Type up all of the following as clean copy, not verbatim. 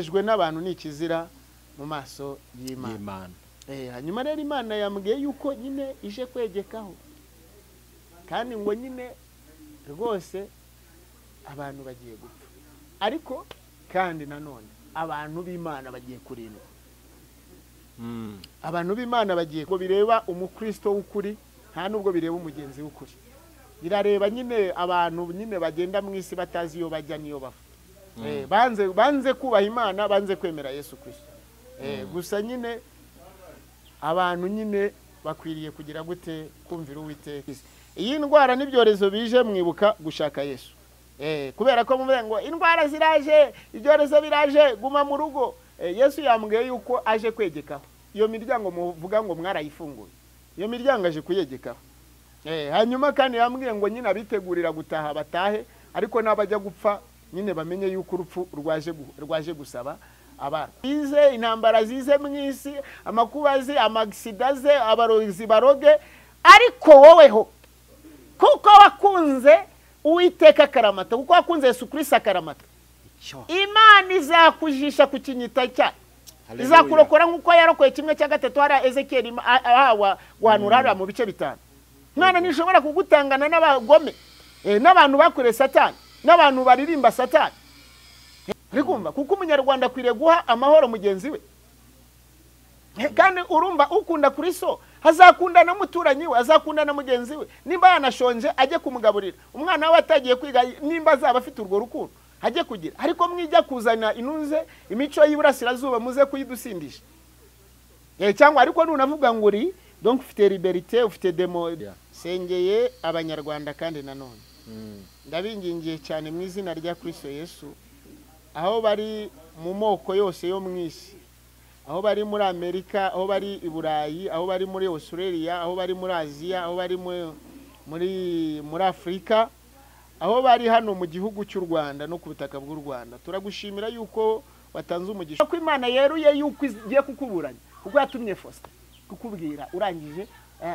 Jwe n'abantu ni ikizira mu maso y'Imana. Hanyuma rero Imana yambwiye yuko nyine ije kwegekaho, kandi ngo nyine rwose abantu bagiye gupfa, ariko kandi nanone abantu b'Imana bagiye kurindwa. Abantu b'Imana bagiye ko bireba umukristo w'ukuri, nta nubwo bireba umugenzi w'ukuri. Birareba nyine abantu nyine bagenda mu isi batazi iyo bajya niyo bava. Banze kubaha Imana, banze kwemera Yesu Kristo. Gusa nyine abantu nyine bakwiriye kugira gute? Kumvira Uwiteka. Iyi ndwara n'ibyorezo bije mwibuka gushaka Yesu. Kubera ko muvuga ngo indwara ziraje, ibyorezo biraje, guma mu rugo. Yesu yambwiye yuko aje kwegekaho. Iyo miryango muvuga ngo mwarayifunguye, iyo miryango aje kuyegekaho. Hanyuma kandi yambwiye ngo nyine abitegurira gutaha batahe, ariko nabajya gupfa nyine bamenye yuko urupfu rwaje gusaba abantu. Ize intambara zize mwisi, amakubazi, amagisida ze, abarozi baroge, ariko woweho kuko wakunze Uwiteka akaramata, kuko wakunze Yesu Kristo akaramata, Imana izakujisha ku kinyita cyayo, izakurokora nkuko yarokoye kimwe cya gatatu hariya Ezekiel ahawa guhanura hariya mu bice 5. Imana ntishobora kugutangana n'abagome, n'abantu bakoreye Satani, n'abantu baririmba Satani. Urikumva? Kuko umunyarwanda akwiriye guha amahoro mugenzi we. Kandi urumva ukunda Kristo azakunda na muturanyi we, azakunda na mugenzi we. Nimba yanashonje ajye kumugaburira, umwana we atagiye kwiga nimba azaba afite urwo rukundo ajye kugira. Ariko mwijya kuzana inunze imico y'iburasirazuba muze kuyidusindisha. Cyangwa ariko nunavuga ngo uri donc ufite liberté, ufite demo. Sengeye abanyarwanda kandi nanone ndabingingiye cyane mu izina rya Kristo Yesu, aho bari mu moko yose yo mu isi, aho bari muri Amerika, aho bari i Burayi, aho bari muri Australia, aho bari muri Aziya, aho bari muri Afrika, aho bari hano mu gihugu cy'u Rwanda no ku butaka bw'u Rwanda, turagushimira yuko watanze umugisha ko Imana yeruye yuko igiye kukuburanya, kuko yatumye Faustin kukubwira urangije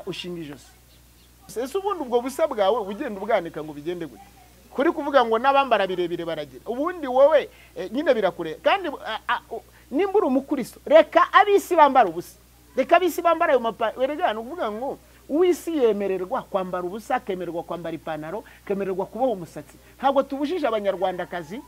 ushinga ijosi. Ese ubundi ubwo busa bwawe ugenda ubwanika ngo bigende gute? Kuri kuvuga ngo n'abambara birebire baragira, ubundi wowe nyine birakure. Kandi nimba uri umukristo, reka abisi bambara ubusa, reka abisi bambara ayo mapa. Erega ni ukuvuga ngo uwisi yemererwa kwambara ubusa, akemererwa kwambara ipantaro, kemererwa kuboha umusatsi. Ntabwo tubujije abanyarwandakazi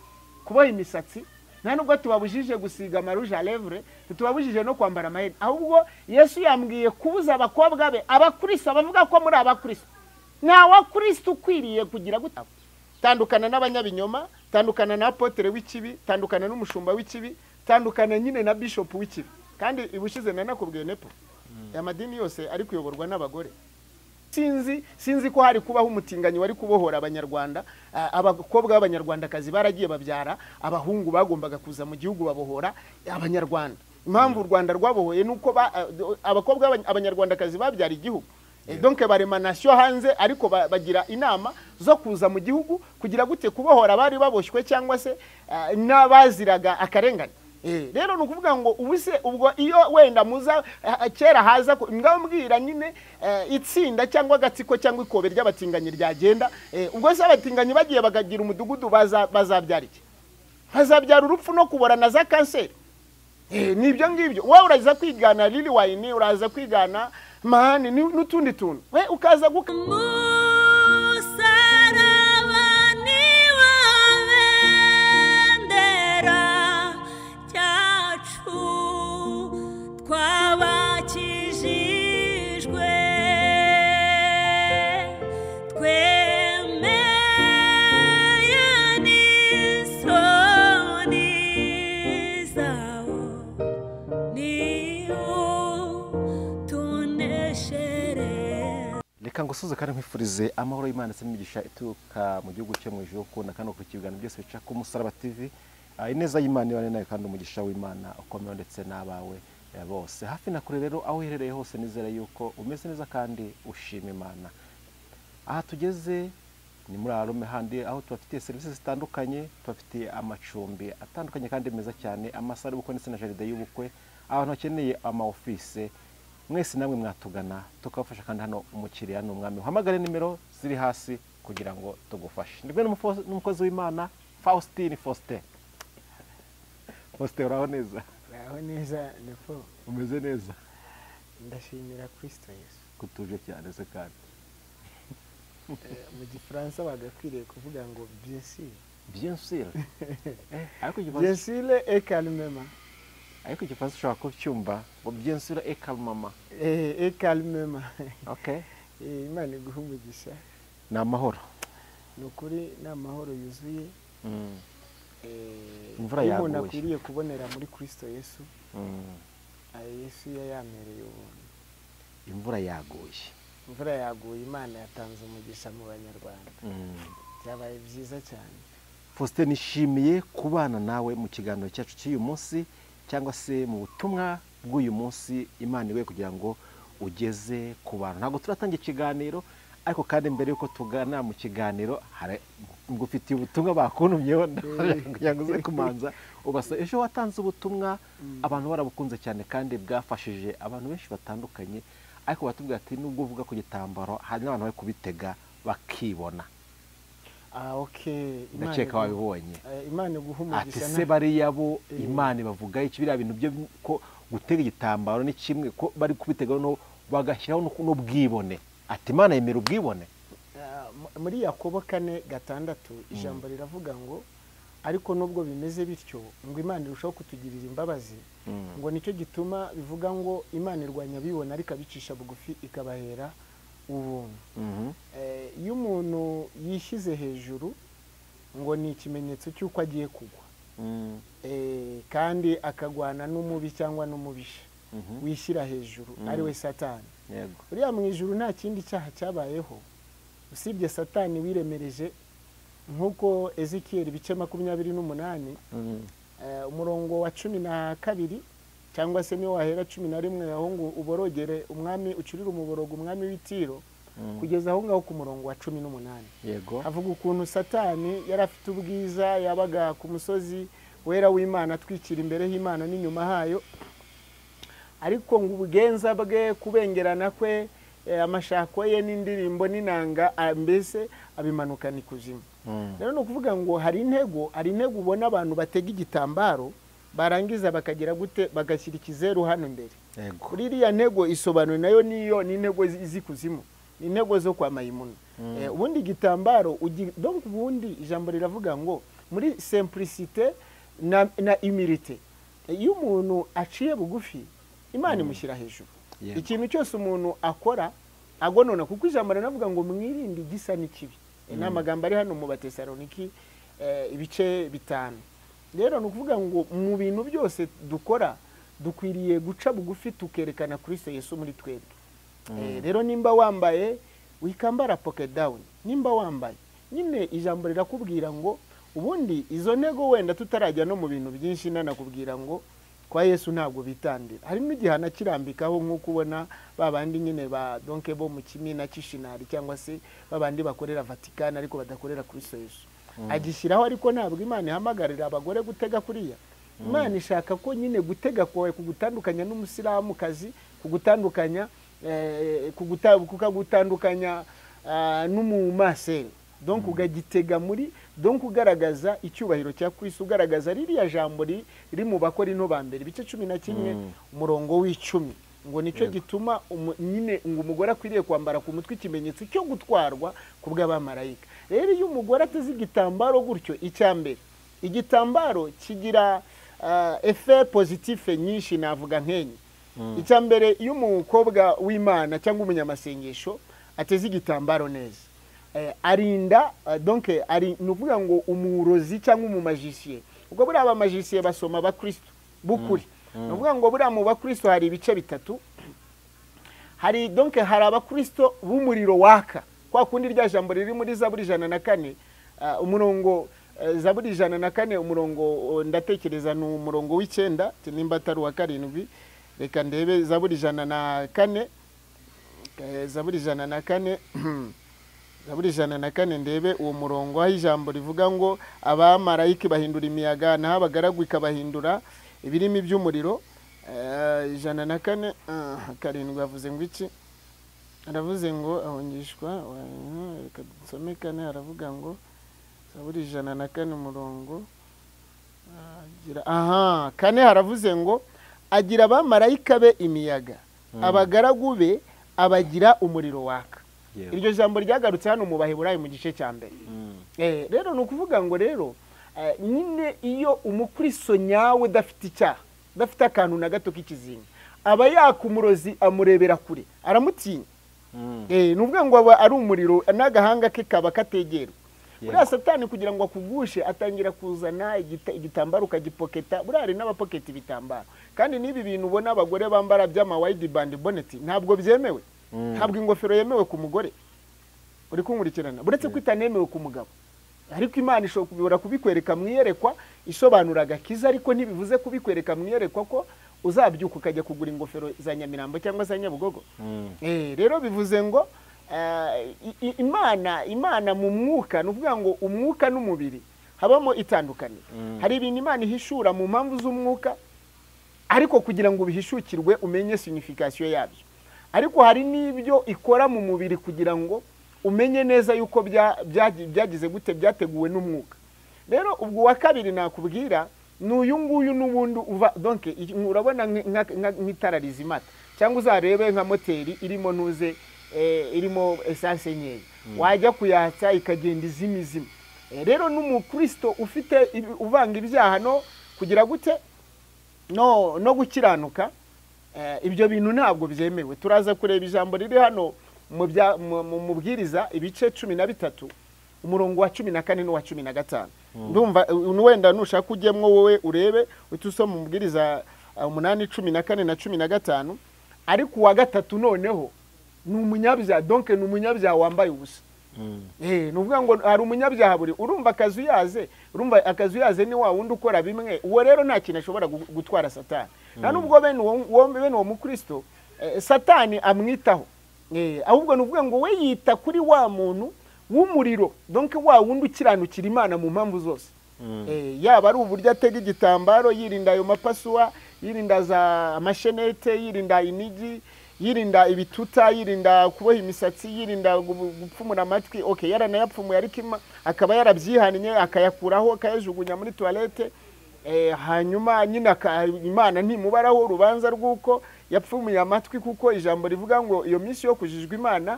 kuboha imisatsi, nta nubwo tubabujije gusiga amarouge à lèvres, tubabujije no kwambara amaherena. Ahubwo Yesu yambwiye kubuza abakobwa be abakristo, bavuga ko muri abakristo, nta wakristo ukwiriye kugira gute. Tandukana n'abanyabinyoma, tandukana na apotre w'ikibi, tandukana n'umushumba w'ikibi, tandukana nyine na bishop w'ikibi. Kandi ibushize nanakubwiye nepo amadini yose ari kuyoborwa n'abagore. Sinzi ko hari kubaho umutinganyi wari kubohora abanyarwanda. Abakobwa b'abanyarwandakazi baragiye babyara abahungu bagombaga kuza mu gihugu babohora abanyarwanda. Impamvu u Rwanda rwabohoye nuko abakobwa b'abanyarwandakazi babyara igihugu. Donc barema nation hanze, ariko bagira inama zo kuza mu gihugu kugira gute? Kubohora abari baboshywe cyangwa se n'abaziraga akarengane. Rero ni ukuvuga ngo ubuse ubwo iyo wenda muza kera haza ngambwira nyine itsinda cyangwa agatsiko cyangwa ikobe ry'abatinganyi ryagenda, ubwo se abatinganyi bagiye bakagira umudugudu bazabyara iki? Bazabyara urupfu no kubora na za kanseri. Nibyo ngibyo. Wowe uraza kwigana Lil Wayne, uraza kwigana mani n'utundi tuntu, we ukaza guka Reka ngusuze kandi nkwifurize amahoro y'Imana ndetse n'imigisha ituruka mu gihugu cyo mu ijuru, ukunda kandi ukurikira ibiganiro byose bica ku Musaraba TV. Ineza y'Imana ibane nawe kandi umugisha w'Imana ukomeye ndetse n'abawe bose hafi na kure. Rero aho uherereye hose nizere yuko umeze neza kandi ushima Imana. Aha tugeze ni muri Arome handi, aho tubafitiye serivisi zitandukanye, tubafitiye amacumbi atandukanye kandi meza cyane, amasaro y'ubukwe ndetse na jaride y'ubukwe, abantu bakeneye ama office mwese namwe mwatugana tukabafasha. Kandi hano umukiriya ni umwami, uhamagare nimero ziri hasi kugira ngo tugufashe. Ndi kumwe n'umukozi w'Imana Faustin Faustin. Faustin, uraho neza? Uraho neza Nepo. Umeze neza? Ndashimira Kristo Yesu. Kutuje cyane se kandi. Mu gifaransa bagakwiriye kuvuga ngo bien sûr. Bien sûr. Ariko bien sûr et calmement. Ariko igifaransa ushobora kucyumva ngo bien sûr et calmement. Et calmement. Okay. Imana iguhe umugisha. Ni amahoro. Ni ukuri ni amahoro yuzuye. Imvura yaguye. Umuntu akwiriye kubonera muri Kristo Yesu. Yesu yayamereye ubuntu. Imvura yaguye. Imvura yaguye, Imana yatanze umugisha mu Banyarwanda. Byabaye byiza cyane. Faustin, nishimiye kubana nawe mu kiganiro cyacu cy'uyu munsi cyangwa se mu butumwa bw'uyu munsi Imana iwe kugira ngo ugeze ku bantu. Ntabwo turatangira ikiganiro, ariko kandi mbere yuko tugana mu kiganiro ngufitiye ubutumwa bakuntumyeho kugira ngo uze kumanza ubasa. Ejo watanze ubutumwa abantu barabukunze cyane kandi bwafashije abantu benshi batandukanye, ariko batubwira ati nubwo uvuga ku gitambaro hari n'abantu bari kubitega bakibona. Okay. Ndakeka wabibonye. Imana iguhe umugisha. Ati se bariya bo Imana bavuga iki biriya bintu byo ko gutega igitambaro ni kimwe ko bari kubitega no bagashyiraho n'ubwibone. Ati Imana yemera ubwibone. Muri Yakobo 4:6 ijambo riravuga ngo ariko nubwo bimeze bityo ngo Imana irushaho kutugirira imbabazi, ngo nicyo gituma bivuga ngo Imana irwanya abibona ariko abicisha bugufi ikabahera ubuntu. Iyo umuntu yishyize hejuru ngo ni ikimenyetso cy'uko agiye kugwa, kandi akagwana n'umubi cyangwa n'umubisha wishyira hejuru ari we Satani. Uriya mu ijuru nta kindi cyaha cyabayeho usibye Satani wiremereje, nk'uko Ezekiel ibice 28 umurongo wa 12 cyangwa se niyo wahera 11 aho ngo uborogere umwami, ucurire umuborogo umwami w'Itiro, kugeza aho ngaho ku murongo wa 18. Yego. Avuga ukuntu Satani yari afite ubwiza, yabaga ku musozi wera w'Imana atwikira imbere y'Imana n'inyuma hayo, ariko ngo ubugenza bwe, kubengerana kwe, amashako ye n'indirimbo n'inanga, mbese abimanukana ikuzimu. Rero ni ukuvuga ngo hari intego ubona abantu batega igitambaro barangiza bakagira gute, bagashyira ikizeru hano imbere. Kuri iriya ntego isobanuye nayo niyo ni intego z'ikuzimu, ni intego zo kwa Mayimuna. Ubundi igitambaro donc ubundi ijambo riravuga ngo muri simplicité na humilité, iyo umuntu aciye bugufi Imana imushyira hejuru. Ikintu cyose umuntu akora agonona, kuko ijambo rinavuga ngo mwirinde igisa n'ikibi. Ni amagambo ari hano mu Batesaloniki ibice 5. Rero ni ukuvuga ngo mu bintu byose dukora dukwiriye guca bugufi tukerekana Kristo Yesu muri twebwe. Rero nimba wambaye wikambara pocket down, nimba wambaye nyine ijambo rirakubwira ngo ubundi izo ntego wenda tutarajya no mu bintu byinshi nanakubwira ngo kwa Yesu ntabwo bitandira. Hari n'igihana kirambikaho nk'uko ubona babandi nyine ba donke bo mu kimina cy'ishinari cyangwa se babandi bakorera Vatican ariko badakorera Kristo Yesu. Agishyiraho, ariko ntabwo Imana ihamagarira abagore gutega kuriya. Imana ishaka ko nyine gutega kwawe kugutandukanya n'umusilamukazi, kugutandukanya kugutandukanya n'umumaseri. Donc ugagitega muri, donc ugaragaza icyubahiro cya Kristo, ugaragaza ririya jambo riri mu Bakorinto ba mbere ibice 11 umurongo w'10 ngo nicyo gituma nyine ngo umugore akwiriye kwambara ku mutwe ikimenyetso cyo gutwarwa ku bw'abamarayika. Rero iyo umugore ateze igitambaro gutyo, icya mbere igitambaro kigira effet positif nyinshi, navuga nkenye. Icya mbere iyo umukobwa w'Imana cyangwa umunyamasengesho ateze igitambaro neza, arinda donc ari nuvuga ngo umurozi cyangwa umumagicien. Ubwo buri abamagicien basoma abakristo bukuri. Nuvuga ngo buri mu bakristo hari ibice bitatu. Hari donc hari abakristo b'umuriro waka, kwa kundi rya jambo riri muri Zaburi 104 umurongo Zaburi 104 umurongo ndatekereza ni umurongo w'9 nimba atari wa 7, reka ndebe Zaburi 104, Zaburi 104 Zaburi 104 ndebe uwo murongo aho ijambo rivuga ngo abamarayika bahindura imiyaga naho abagaragu ikabahindura ibirimi by'umuriro. 104 7 avuze ngo iki? Aravuze ngo ahongishwa, reka nsome kane, aravuga ngo Zaburi 104 umurongo Aha 4 haravuze ngo agira abamarayika be imiyaga, abagaragu be abagira umuriro waka. Iryo jambo ryagarutse hano mu Baheburayo mu gice cya mbere. Rero ni ukuvuga ngo rero nyine iyo umukristo nyawe udafite icyaha, udafite akantu na gato k'ikizinga, aba yakumurozi amurebera kure, aramutinya. Ni ukuvuga ngo aba ari umuriro n'agahanga ke kaba kategerwa. Buriya Satani kugira ngo akugushe atangira kuzana igitambaro ukagipoketa. Buriya hari n'abapoketa ibitambaro, kandi n'ibi bintu ubona abagore bambara by'ama wide band bonnet ntabwo byemewe. Ntabwo ingofero yemewe ku mugore uri kunkurikirana, buretse ko itanemewe ku mugabo. Ariko Imana ishobora kubikwereka mu iyerekwa isobanura agakiza, ariko ntibivuze kubikwereka mu iyerekwa ko uzabyuka ukajya kugura ingofero za Nyamirambo cyangwa za Nyabugogo. Rero bivuze ngo Imana mu mwuka, ni ukuvuga ngo umwuka n'umubiri habamo itandukaniro. Hari ibintu Imana ihishura mu mpamvu z'umwuka, ariko kugira ngo ubihishukirwe umenye signification yabyo. Ariko hari n'ibyo ikora mu mubiri kugira ngo umenye neza yuko byagize gute, byateguwe n'umwuka. Rero ubwo wa kabiri nakubwira ni uyu nguyu n'ubundi uva, donc urabona nk'itara rizimata, cyangwa uzarebe nka moteri irimo ntuze irimo essence nkeya, wajya kuyatsa ikagenda izimizima. Rero n'umukristo ufite uvanga ibyaha no kugira gute no gukiranuka, ibyo bintu ntabwo byemewe. Turaza kureba ijambo riri hano mu mubwiriza ibice 13 umurongo wa 14 n'uwa 15. Ndumva wenda nushaka ujyemwo wowe urebe utusoma umubwiriza 8 14 na 15. Ariko uwa gatatu noneho ni umunyabyaha, donc ni umunyabyaha wambaye ubusa. Ni ukuvuga ngo hari umunyabyaha buri urumva akazuyaze, urumva akazuyaze ni wa wundi ukora bimwe. Uwo rero nta kintu ashobora gutwara Satani. Nta nubwo bene uwo mukristo Satani amwitaho. Ahubwo ni ukuvuga ngo we yita kuri wa muntu w'umuriro, donc wa wundi ukiranukira Imana mu mpamvu zose. Yaba ari uburyo atega igitambaro, yirinda ayo mapasuwa, yirinda za amashenete, yirinda inigi, yirinda ibituta, yirinda kuboha imisatsi, yirinda gupfumura amatwi. Okay, yaranayapfumuye ariko akaba yarabyihannye akayakuraho akayajugunya muri toilette. Hanyuma nyine Imana ntimubaraho urubanza rw'uko yapfumuye amatwi, kuko ijambo rivuga ngo iyo minsi yo kujijwa Imana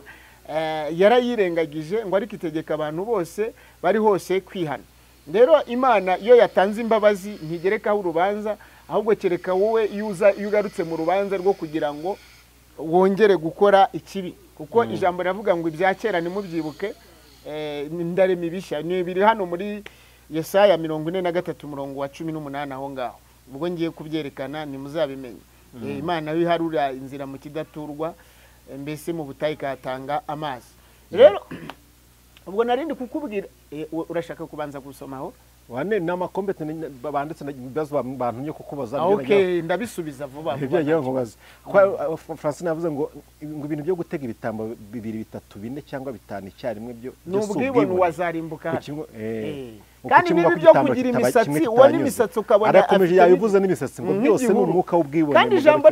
yarayirengagije, ngo ariko itegeka abantu bose bari hose kwihana. Rero Imana iyo yatanze imbabazi ntigerekaho urubanza, ahubwo kereka wowe iyo ugarutse mu rubanza rwo kugira ngo wongere gukora ikibi, kuko ijambo riravuga ngo ibya kera nimubyibuke, ndarema ibishya. Ni biri hano muri Yesaya 43 umurongo wa 18 aho ngaho. Ubwo ngiye kubyerekana ntimuzabimenye. Imana yiharura inzira mu kidaturwa, mbese mu butayu ikatanga amazi. Rero ubwo narindi kukubwira, urashaka kubanza gusomaho? Wane n'amakombe banditse ibibazo bantumye kukubaza. Okay, ndabisubiza vuba vuba. Ibyo nkubaza. Kwa Francine yavuze ngo ibintu byo gutega ibitambo 2 3 4 cyangwa 5 icyarimwe byo n'ubwibone wazarimbuka. Kandi nibi byo kugira imisatsi, ubona imisatsi ukabona arakomeje yabivuze n'imisatsi ngo byose ni umwuka w'ubwibone. Kandi ijambo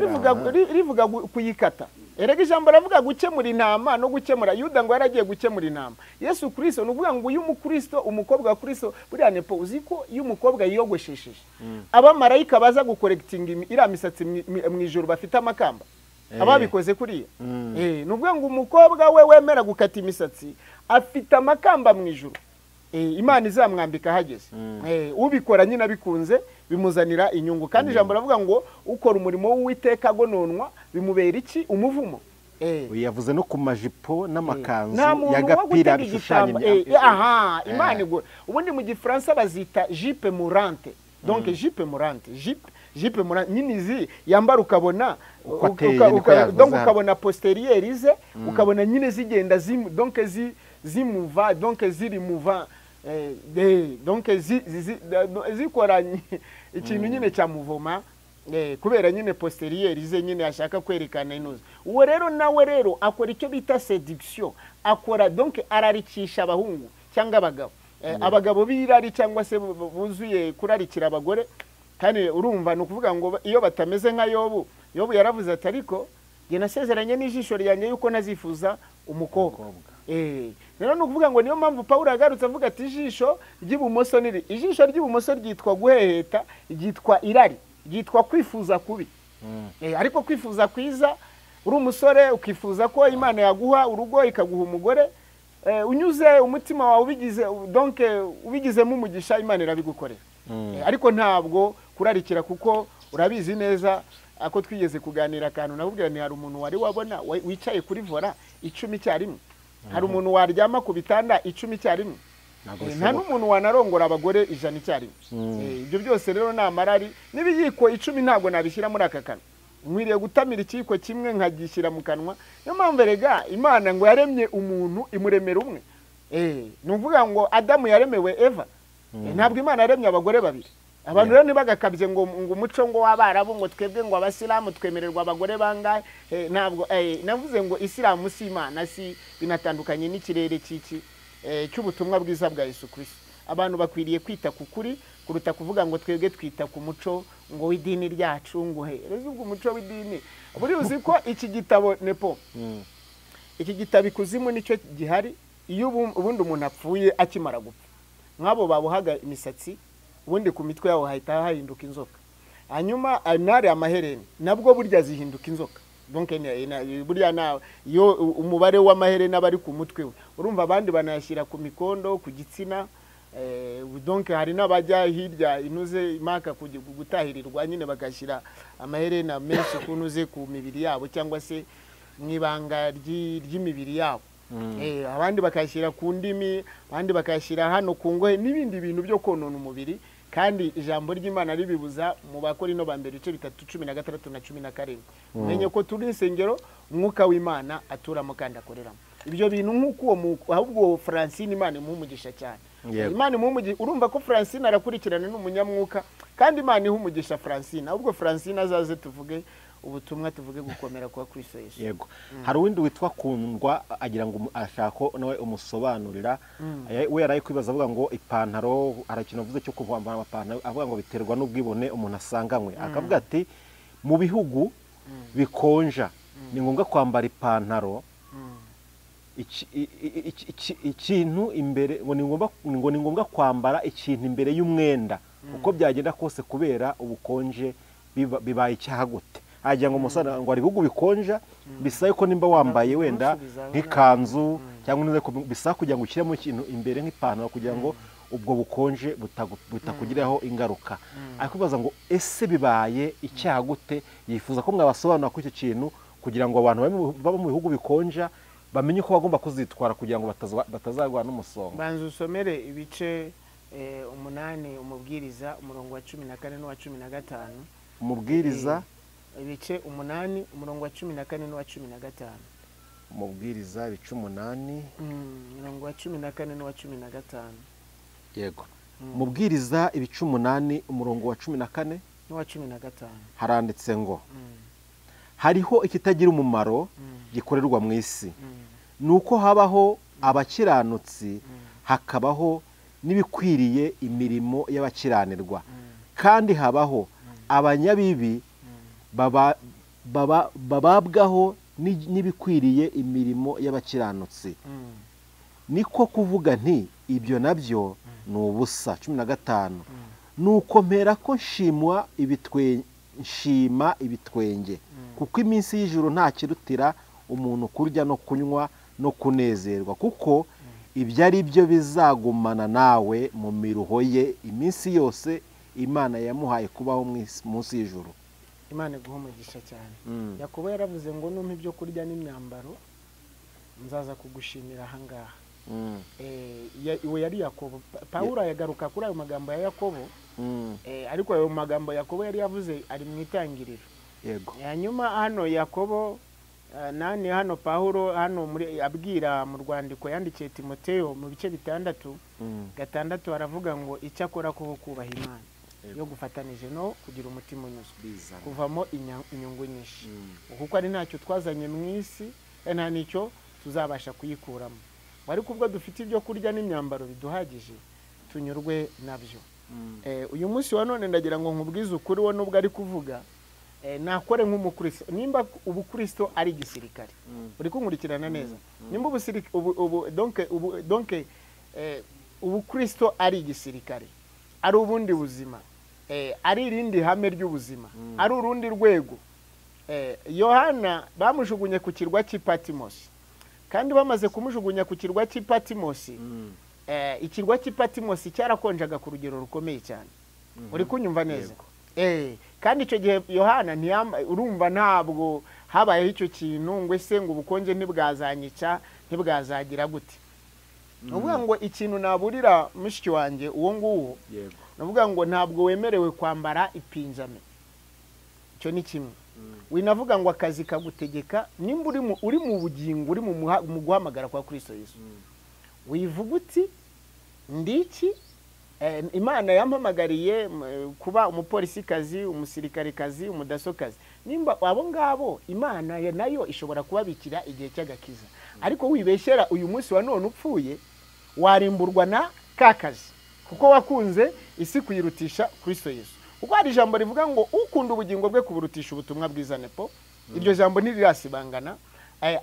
rivuga kuyikata. Erega ijambo ravuga gukemura intama no gukemura. Yuda ngo yaragiye gukemura intama. Yesu Kristo ni ukuvuga ngo uyu mukristo, umukobwa wa Kristo, buriya nepo uzi ko iyo umukobwa yiyogoshesheje abamarayika baza gukorektinga iriya misatsi mu ijuru bafite amakamba, ababikoze kuriya. Ni ukuvuga ngo umukobwa we wemera gukata imisatsi afite amakamba mu ijuru. Imana izamwambika hageze. Ubikora nyine abikunze bimuzanira inyungu. Kandi ijambo ravuga ngo ukora umurimo w'Uwiteka agononwa bimubera iki? Umuvumo. Yavuze no ku majipo n'amakanzu ya gapira bishushanye. Aha, Imana igura. Ubundi mu Gifaransa bazita jupe mourante. Donc jupe mourante, jupe mourante nyine izi yambara ukabona donc ukabona posterieur ze, ukabona nyine zigenda donc zimuva, donc ziri muva, donc zikora ikintu nyine cya muvoma, kubera nyine posterieur ze nyine ashaka kwerekana inuza. Uwo rero nawe rero akora icyo bita seduction, akora donc ararikisha abahungu cyangwa abagabo. Abagabo birari cyangwa se buzuye kurarikira abagore. Kandi urumva ni ukuvuga ngo iyo batameze nka Yobu, Yobu yaravuze ati ariko njye nasezeranye n'ijisho ryanjye yuko nazifuza umukobwa. Rero ni ukuvuga ngo niyo mpamvu Pawulo yagarutse avuga ati ijisho ry'ibumoso niri, ijisho ry'ibumoso ryitwa guheheta, ryitwa irari, ryitwa kwifuza kubi. Ariko kwifuza kwiza, uri umusore ukifuza ko Imana yaguha urugo ikaguha umugore, unyuze umutima wawe ubigize, donc ubigizemo umugisha, Imana irabigukorera. Ariko ntabwo kurarikira, kuko urabizi neza ako twigeze kuganira akantu nakubwira ni hari umuntu wari wabona wicaye kuri vora 10 icyarimwe, hari umuntu waryama ku bitanda 10 icyarimwe, nta n'umuntu wanarongora abagore 100 icyarimwe. Ibyo byose rero ni amarari n'ibiyiko 10 ntabwo nabishyira muri aka kanwa, nkwiriye gutamira ikiyiko kimwe nkagishyira mu kanwa. Niyo mpamvu erega Imana ngo yaremye umuntu imuremera umwe. Ni ukuvuga ngo Adamu yaremewe Eva, ntabwo Imana yaremye abagore babiri. Abantu rero ntibagakabye ngo umuco ngo w'abarabu ngo twebwe ngo abasilamu twemererwa abagore bangahe. Ntabwo navuze ngo isilamu si Imana, si binatandukanye n'ikirere cy'iki cy'ubutumwa bwiza bwa Yesu Kristo. Abantu bakwiriye kwita ku kuri kuruta kuvuga ngo twebwe twita ku muco ngo w'idini ryacu ngo he. Rero ubwo umuco w'idini buri uzi ko iki gitabo nepo iki gitabo ikuzimu nicyo gihari. Iyo ubundi umuntu apfuye akimara gupfa, nk'abo babohaga imisatsi ubundi ku mitwe yabo hahita hahinduka inzoka, hanyuma nari amaherena nabwo burya zihinduka inzoka. Donc burya na iyo umubare w'amaherena bari ku mutwe we, urumva abandi banayashyira ku mikondo, ku gitsina. Donc hari n'abajya hirya inuze imaka gutahirirwa nyine bagashyira amaherena menshi kunuze ku mibiri yabo cyangwa se mu ibanga ry'imibiri yabo. Abandi bakayashyira ku ndimi, abandi bakayashyira hano ku ngohe n'ibindi bintu byo konona umubiri. Kandi ijambo ry'Imana ribibuza mu Bakorino ba mbere ibice 3 16 na 17. Umenye ko turi insengero umwuka w'Imana aturamo kandi akoreramo. Ibyo bintu nk'uko uwo ahubwo Francine Imana imuha umugisha cyane. Imana imuha umugisha, urumva ko Francine arakurikirana n'umunyamwuka, kandi Imana iha umugisha Francine. Ahubwo Francine azaze tuvuge ubutumwa, tuvuge gukomera kwa Kristo Yesu. Yego. Hari uwindi witwa Kundwa agira ngo ashaka nawe umusobanurira. We yaraye kwibaza avuga ngo ipantaro, arakina avuze cyo kuvambara amapantaro, avuga ngo biterwa n'ubwibone umuntu asanganywe. Akavuga ati mu bihugu bikonja ni ngombwa kwambara ipantaro ikintu imbere, ngo ni ngombwa kwambara ikintu imbere y'umwenda uko byagenda kose kubera ubukonje bibaye icyaha gute. Agira ngo umusana ngo ari bihugu bikonja bisaye ko nimba wambaye wenda nk'ikanzu cyangwa unuze bisaba kugira ngo ushyiremo ikintu imbere nk'ipantaro kugira ngo ubwo bukonje butakugiraho ingaruka. Ariko ngo ese bibaye icyaha gute? Yifuza ko mwabasobanura ko icyo kintu kugira ngo abantu baba mu bihugu bikonja bamenye uko bagomba kuzitwara kugira ngo batazarwana n'umusonga. Banza usomere ibice 8 umubwiriza umurongo wa 14 n'uwa 15. Umubwiriza ibice 8 umurongo wa 14 n'uwa 15. Umubwiriza ibice 8 umurongo wa 14 n'uwa 15. Yego. Umubwiriza ibice 8 umurongo wa 14 n'uwa 15 haranditse ngo hariho ikitagira umumaro gikorerwa mu isi, nuko habaho abakiranutsi hakabaho n'ibikwiriye imirimo y'abakiranirwa, kandi habaho abanyabibi bababwaho n'ibikwiriye imirimo y'abakiranutsi. Niko kuvuga nti ibyo nabyo ni ubusa. 15 nuko mpera ko nshima ibitwenge, kuko iminsi y'ijuru nta kirutira umuntu kurya no kunywa no kunezerwa, kuko ibyo ari byo bizagumana nawe mu miruho ye iminsi yose Imana yamuhaye kubaho munsi y'ijuru. Imana iguha umugisha cyane. Yakobo yaravuze ngo numpa ibyo kurya n'imyambaro nzaza kugushimira ahangaha. Iwe yari Yakobo. Pawulo yagaruka kuri ayo magambo ya Yakobo, ariko ayo magambo Yakobo yari yavuze ari mu itangiriro. Yego. Hanyuma hano Yakobo nani hano Pawulo hano muri abwira mu rwandiko yandikiye Timoteyo mu bice 6 6 aravuga ngo icyakora ko kubaha Imana yo gufatanije no kugira umutima unyuzwe kuvamo inyungu nyinshi, kuko ari ntacyo twazanye mu isi nta nicyo tuzabasha kuyikuramo, ariko ubwo dufite ibyo kurya n'imyambaro biduhagije tunyurwe nabyo. Uyu munsi wa none ndagira ngo nkubwize ukuri, wo nubwo ari kuvuga Nakore nk'umukristo. Nimba ubukristo ari igisirikare, uri kunkurikirana neza? Nimba donc ubukristo ari igisirikare, ari ubundi buzima, ari irindi hame ry'ubuzima, ari urundi rwego. Yohana bamujugunye ku kirwa cy'i Patimosi, kandi bamaze kumujugunya ku kirwa cy'i Patimosi, ikirwa cy'i Patimosi cyarakonjaga ku rugero rukomeye cyane. Uri kunyumva neza? Kandi icyo gihe Yohana urumva ntabwo habayeho icyo kintu ngo ese ngo ubukonje ntibwazanyica, ntibwazagira gute. Nuvuga ngo ikintu naburira mushiki wanjye uwo nguwo, nuvuga ngo ntabwo wemerewe kwambara ipinjame, icyo ni kimwe. Winavuga ngo akazi kagutegeka, nimba uri mu bugingo, uri mu guhamagara kwa Kristo Yesu, wivuga uti ndiki Imana yampamagariye kuba umupolisikazi, umusirikarekazi, umudasokazi. Nimba abo ngabo Imana nayo ishobora kubabikira igihe cy'agakiza, ariko wibeshyera uyu munsi wa none upfuye warimburwa na kakazi, kuko wakunze isi kuyirutisha Kristo Yesu. Kuko hari ijambo rivuga ngo ukunda ubugingo bwe kuburutisha ubutumwa bwiza nepo, iryo jambo ntirirasibangana,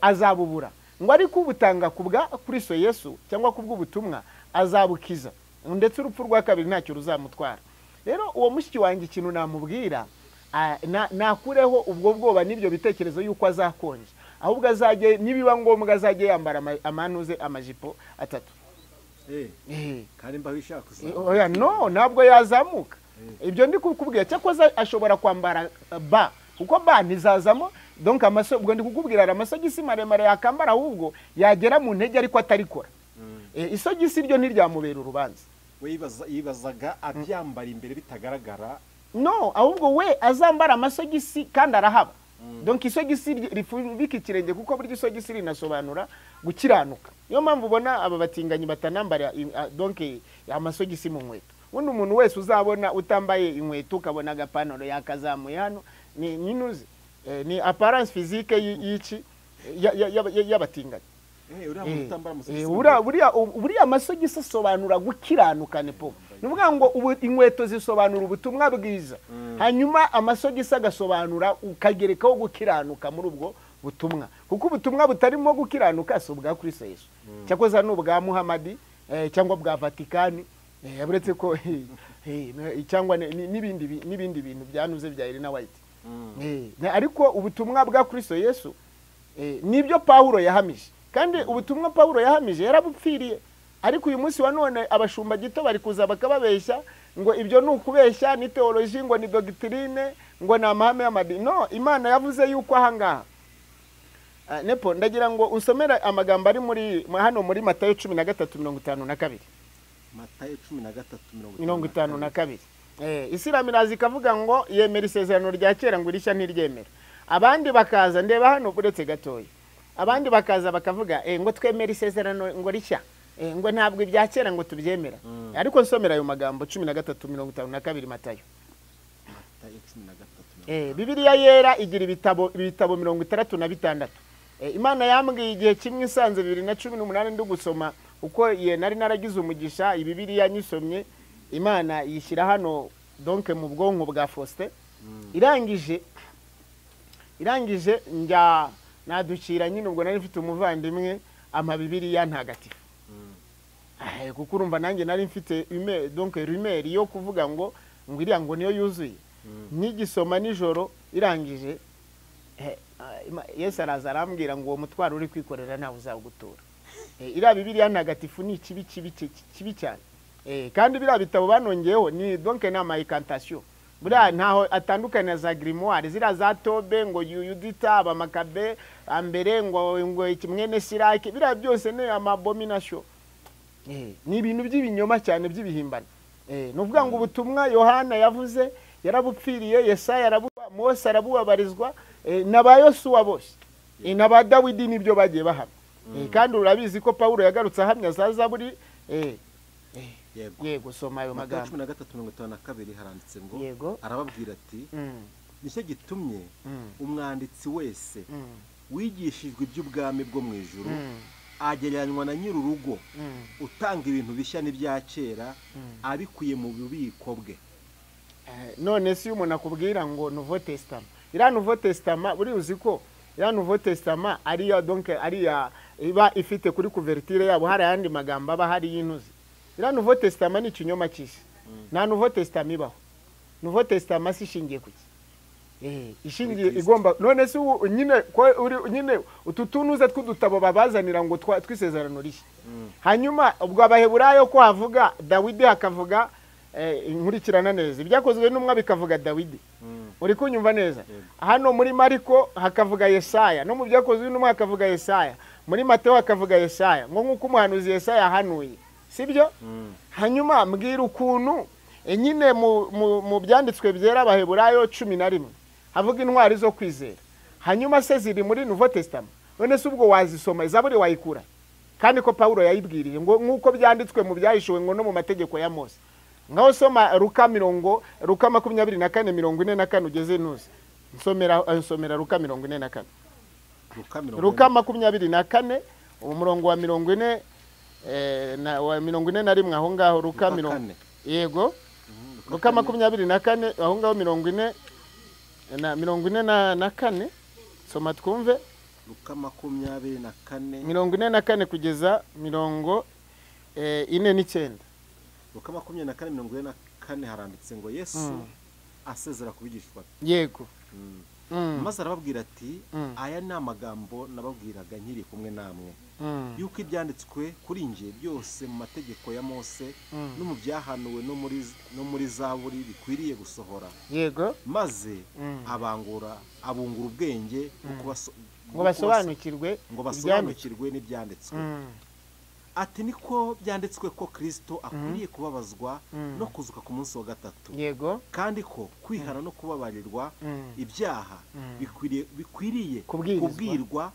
azabubura. Ngo ariko ubutanga kubwa Kristo Yesu cyangwa kubw'ubutumwa azabukiza, ndetse urupfu rwa kabiri ntacyo ruzamutwara. Rero uwo mushiki wanjye ikintu namubwira, nakureho ubwo bwoba n'ibyo bitekerezo yuko azakonja, ahubwo azajye nibiba ngombwa azajye yambara amanuze amajipo 3. Kandi mba wishaka kuzamuka. Oya no, ntabwo yazamuka. Ibyo ndi kukubwira, cyakoze ashobora kwambara ba, kuko ba ntizazamo. Donc ubwo ndi kukubwira amasogisi maremare yakambara, ahubwo yagera mu ntege ariko atarikora. Isogisi ryo ntiryamubera urubanza. We yibazaga abyambara imbere bitagaragara. No, ahubwo we azambara amasogisi kandi arahaba. Donc isogisi rifubika ikirenge, kuko buryo isogisi rinasobanura gukiranuka. Niyo mpamvu ubona aba batinganyi batanambara donc amasogisi mu nkweto. Ubundi umuntu wese uzabona utambaye inkweto ukabona agapantaro yakazamuye hano, ni ninuze ni apparence physique y'iki y'abatinganyi. Buriya amasogisi asobanura gukiranuka nepo. Nuvuga ngo ubu inkweto zisobanura ubutumwa bwiza, hanyuma amasogisi agasobanura ukagerekaho gukiranuka muri ubwo butumwa, kuko ubutumwa butarimo gukiranuka si ubwa Kristo Yesu, cyakoze ni ubwa Muhamadi cyangwa bwa Vatikani, uretse ko cyangwa n'ibindi bintu byanuze bya Elena White. Ariko ubutumwa bwa Kristo Yesu nibyo Paulo yahamije, kandi ubutumwa Paulo yahamije yarabupfiriye. Ariko uyu munsi wa none abashumba gito bari kuza bakababeshya ngo ibyo ni ukubeshya, ni theology, ngo ni doctrine, ngo ni amahame y'amadini. No, Imana yavuze yuko ahangaha nepo ndagira ngo unsomere amagambo ari muri hano muri Matayo 13:52. Matayo 13:52. Isilamu iraza ikavuga ngo yemera isezerano rya kera ngo irishya ntiryemera. Abandi bakaza, ndeba hano uretse gatoya, abandi bakaza bakavuga ngo twemera isezerano ngo rishya, ngo ntabwo ibya kera ngo tubyemera. Ariko nsomera ayo magambo 13:52 Matayo. Matayo 13. Bibiliya yera igira ibitabo 66. Imana yambwiye igihe kimwe isanze 2018 ndi gusoma, uko ye nari naragize umugisha Bibiliya nyisomye, Imana yishyira hano donc mu bwonko bwa Faustin. Irangije njya nadukira nyine, ubwo nari mfite umuvandimwe ama Bibiliya ntagatifu. Kuko urumva nanjye nari mfite donc rumeur yo kuvuga ngo iriya ngo niyo yuzuye. N'igisoma nijoro irangije Yesu araza arambwira ngo uwo mutwaro uri kwikorera ntawe uzagutura. Iriya Bibiliya ntagatifu ni kibi kibi kibi cyane. Kandi biriya bitabo banongeyeho ni donc ni ama incantation. Buriya ntaho atandukanye za grimoire ziriya za Tobe ngo Yudita abamakabe ambere ngo mwene Siraki, biriya byose ni ama abomination. Ni ibintu by'ibinyoma cyane by'ibihimbano. Nuvuga ngo ubutumwa Yohana yavuze yarabupfiriye, Yesaya arabuba, Mose arabubabarizwa, n'aba Yosuwa bose, n'aba Dawidi nibyo bagiye bahamya. Kandi urabizi ko Paulo yagarutse ahamya za Zaburi. Yego, soma ayo magambo. 13:52 haranditse ngo arababwira ati nicyo gitumye umwanditsi wese wigishijwe iby'ubwami bwo mu ijuru agereranywa na nyir'urugo utanga ibintu bishya n'ibya kera abikuye mu bubiko bwe. None si umuntu akubwira ngo Nouveau Testament, Iriya Nouveau Testament buri uzi ko iriya Nouveau Testament ariya, donc ariya iba ifite kuri couverture yabo hari ayandi magambo aba hari y'intuzi. Iriya Nouveau Testament ni ikinyoma cy'isi. Nta Nouveau Testament ibaho. Nouveau Testament si ishingiye kuki? Ishingiye igomba none se ubu nyine ko uri nyine utu tunuze tw'udutabo babazanira ngo twisezerano rishya. Hanyuma ubwo Abaheburayo ko havuga Dawidi hakavuga inkurikirana neza, ibyakozwe n'umwa bikavuga Dawidi. Uri kunyumva neza? Hano muri Mariko hakavuga Yesaya, no mu byakozwe n'umwa hakavuga Yesaya, muri Mateo hakavuga Yesaya, ngo nk'uko umuhanuzi Yesaya yahanuye, sibyo? Hanyuma mbwira ukuntu nyine mu byanditswe byera Abaheburayo 11 havuga intwari zo kwizera, hanyuma se ziri muri Nouveau Testament. None se ubwo wazisoma Zaburi wayikura? Kandi ko Paulo yayibwiriye ngo nk'uko byanditswe mu byahishuwe ngo no mu mategeko ya Mose. Ngaho soma Luka 24:44 ugeze nuzi. Nsomera Luka 44. Luka 24 umurongo wa 40 na wa 41 aho ngaho Luka 40. Yego. Luka 24 aho ngaho 40 na 44 soma twumve. Luka 24 44 kugeza 49. Luka 24:44 haranditse ngo Yesu asezera ku bigishwa. Yego. Maze arababwira ati aya ni amagambo nababwiraga nkiri kumwe namwe, yuko ibyanditswe kuri nje byose mu mategeko ya Mose no mu byahanuwe no muri Zaburi bikwiriye gusohora. Yego. Maze abangura abungura ubwenge ngo basobanukirwe n'ibyanditswe. Ati niko byanditswe ko Kristo akwiriye kubabazwa no kuzuka ku munsi wa gatatu. Yego. Kandi ko kwihana no kubabarirwa ibyaha bikwiriye kubwirwa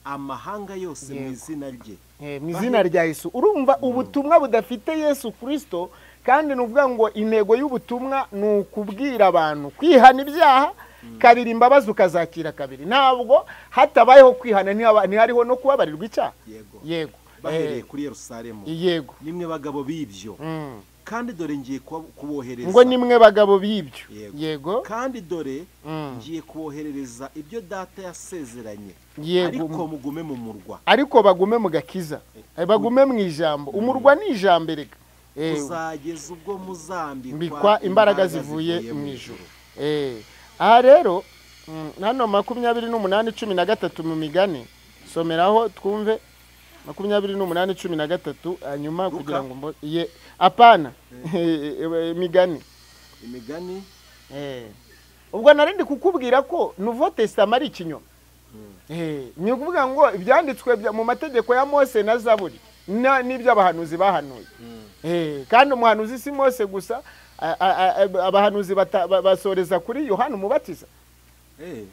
amahanga yose mu izina rye. Mu izina rya Yesu. Urumva ubutumwa budafite Yesu Kristo, kandi nuvuga ngo intego y'ubutumwa ni ukubwira abantu kwihana ibyaha kabiri, imbabazi ukazakira kabiri. Ntabwo hatabayeho kwihana ntihariho no kubabarirwa icyaha. Yego. Yego. Bahereye kuri Yerusalemu. Yego. Nimwe bagabo b'ibyo. Kandi dore ngiye kubohereza. Ngo nimwe bagabo b'ibyo. Yego. Kandi dore ngiye kuboherereza ibyo data yasezeranye. Yego. Ariko mugume mu murwa. Ariko bagume mu gakiza. Bagume mu ijambo. Umurwa ni ijambo reka. Kuzageza ubwo muzambikwa imbaraga zivuye mu ijuru. Aha rero hano 28:13 mu migani someraho twumve 28:13 hanyuma kugira ngo ye apana imigani. Imigani ubwo narindi kukubwira ko Nouveau Testament ari ikinyoma. Ni ukuvuga ngo ibyanditswe mu mategeko ya Mose na Zaburi n'ibyo abahanuzi bahanuye. Kandi umuhanuzi si Mose gusa, abahanuzi basoreza kuri Yohana Umubatiza.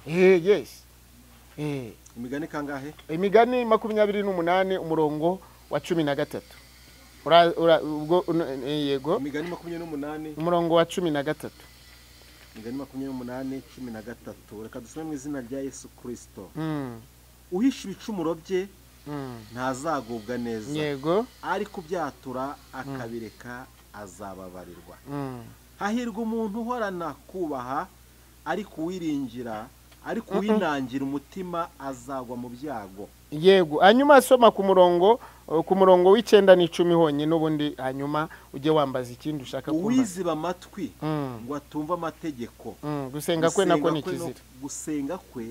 Yes. Imigani kangahe? Imigani 28 umurongo wa 13. Ubwo yego. Imigani 28 umurongo wa 13. Imigani 28:13. Reka dusome mu izina rya Yesu Kristo. Uhisha ibicumuro bye ntazagubwa neza. Yego. Ariko byatura akabireka azababarirwa. Hahirwa umuntu uhorana kubaha, ariko uwiringira, ariko uwinangira umutima azagwa mu byago. Yego. Hanyuma soma ku murongo w'9 n'10 honyine ubundi, hanyuma ujye wambaza ikindi ushaka kumva. Uwiziba amatwi ngo atumva amategeko. Gusenga kwe nako ni kizira. Gusenga kwe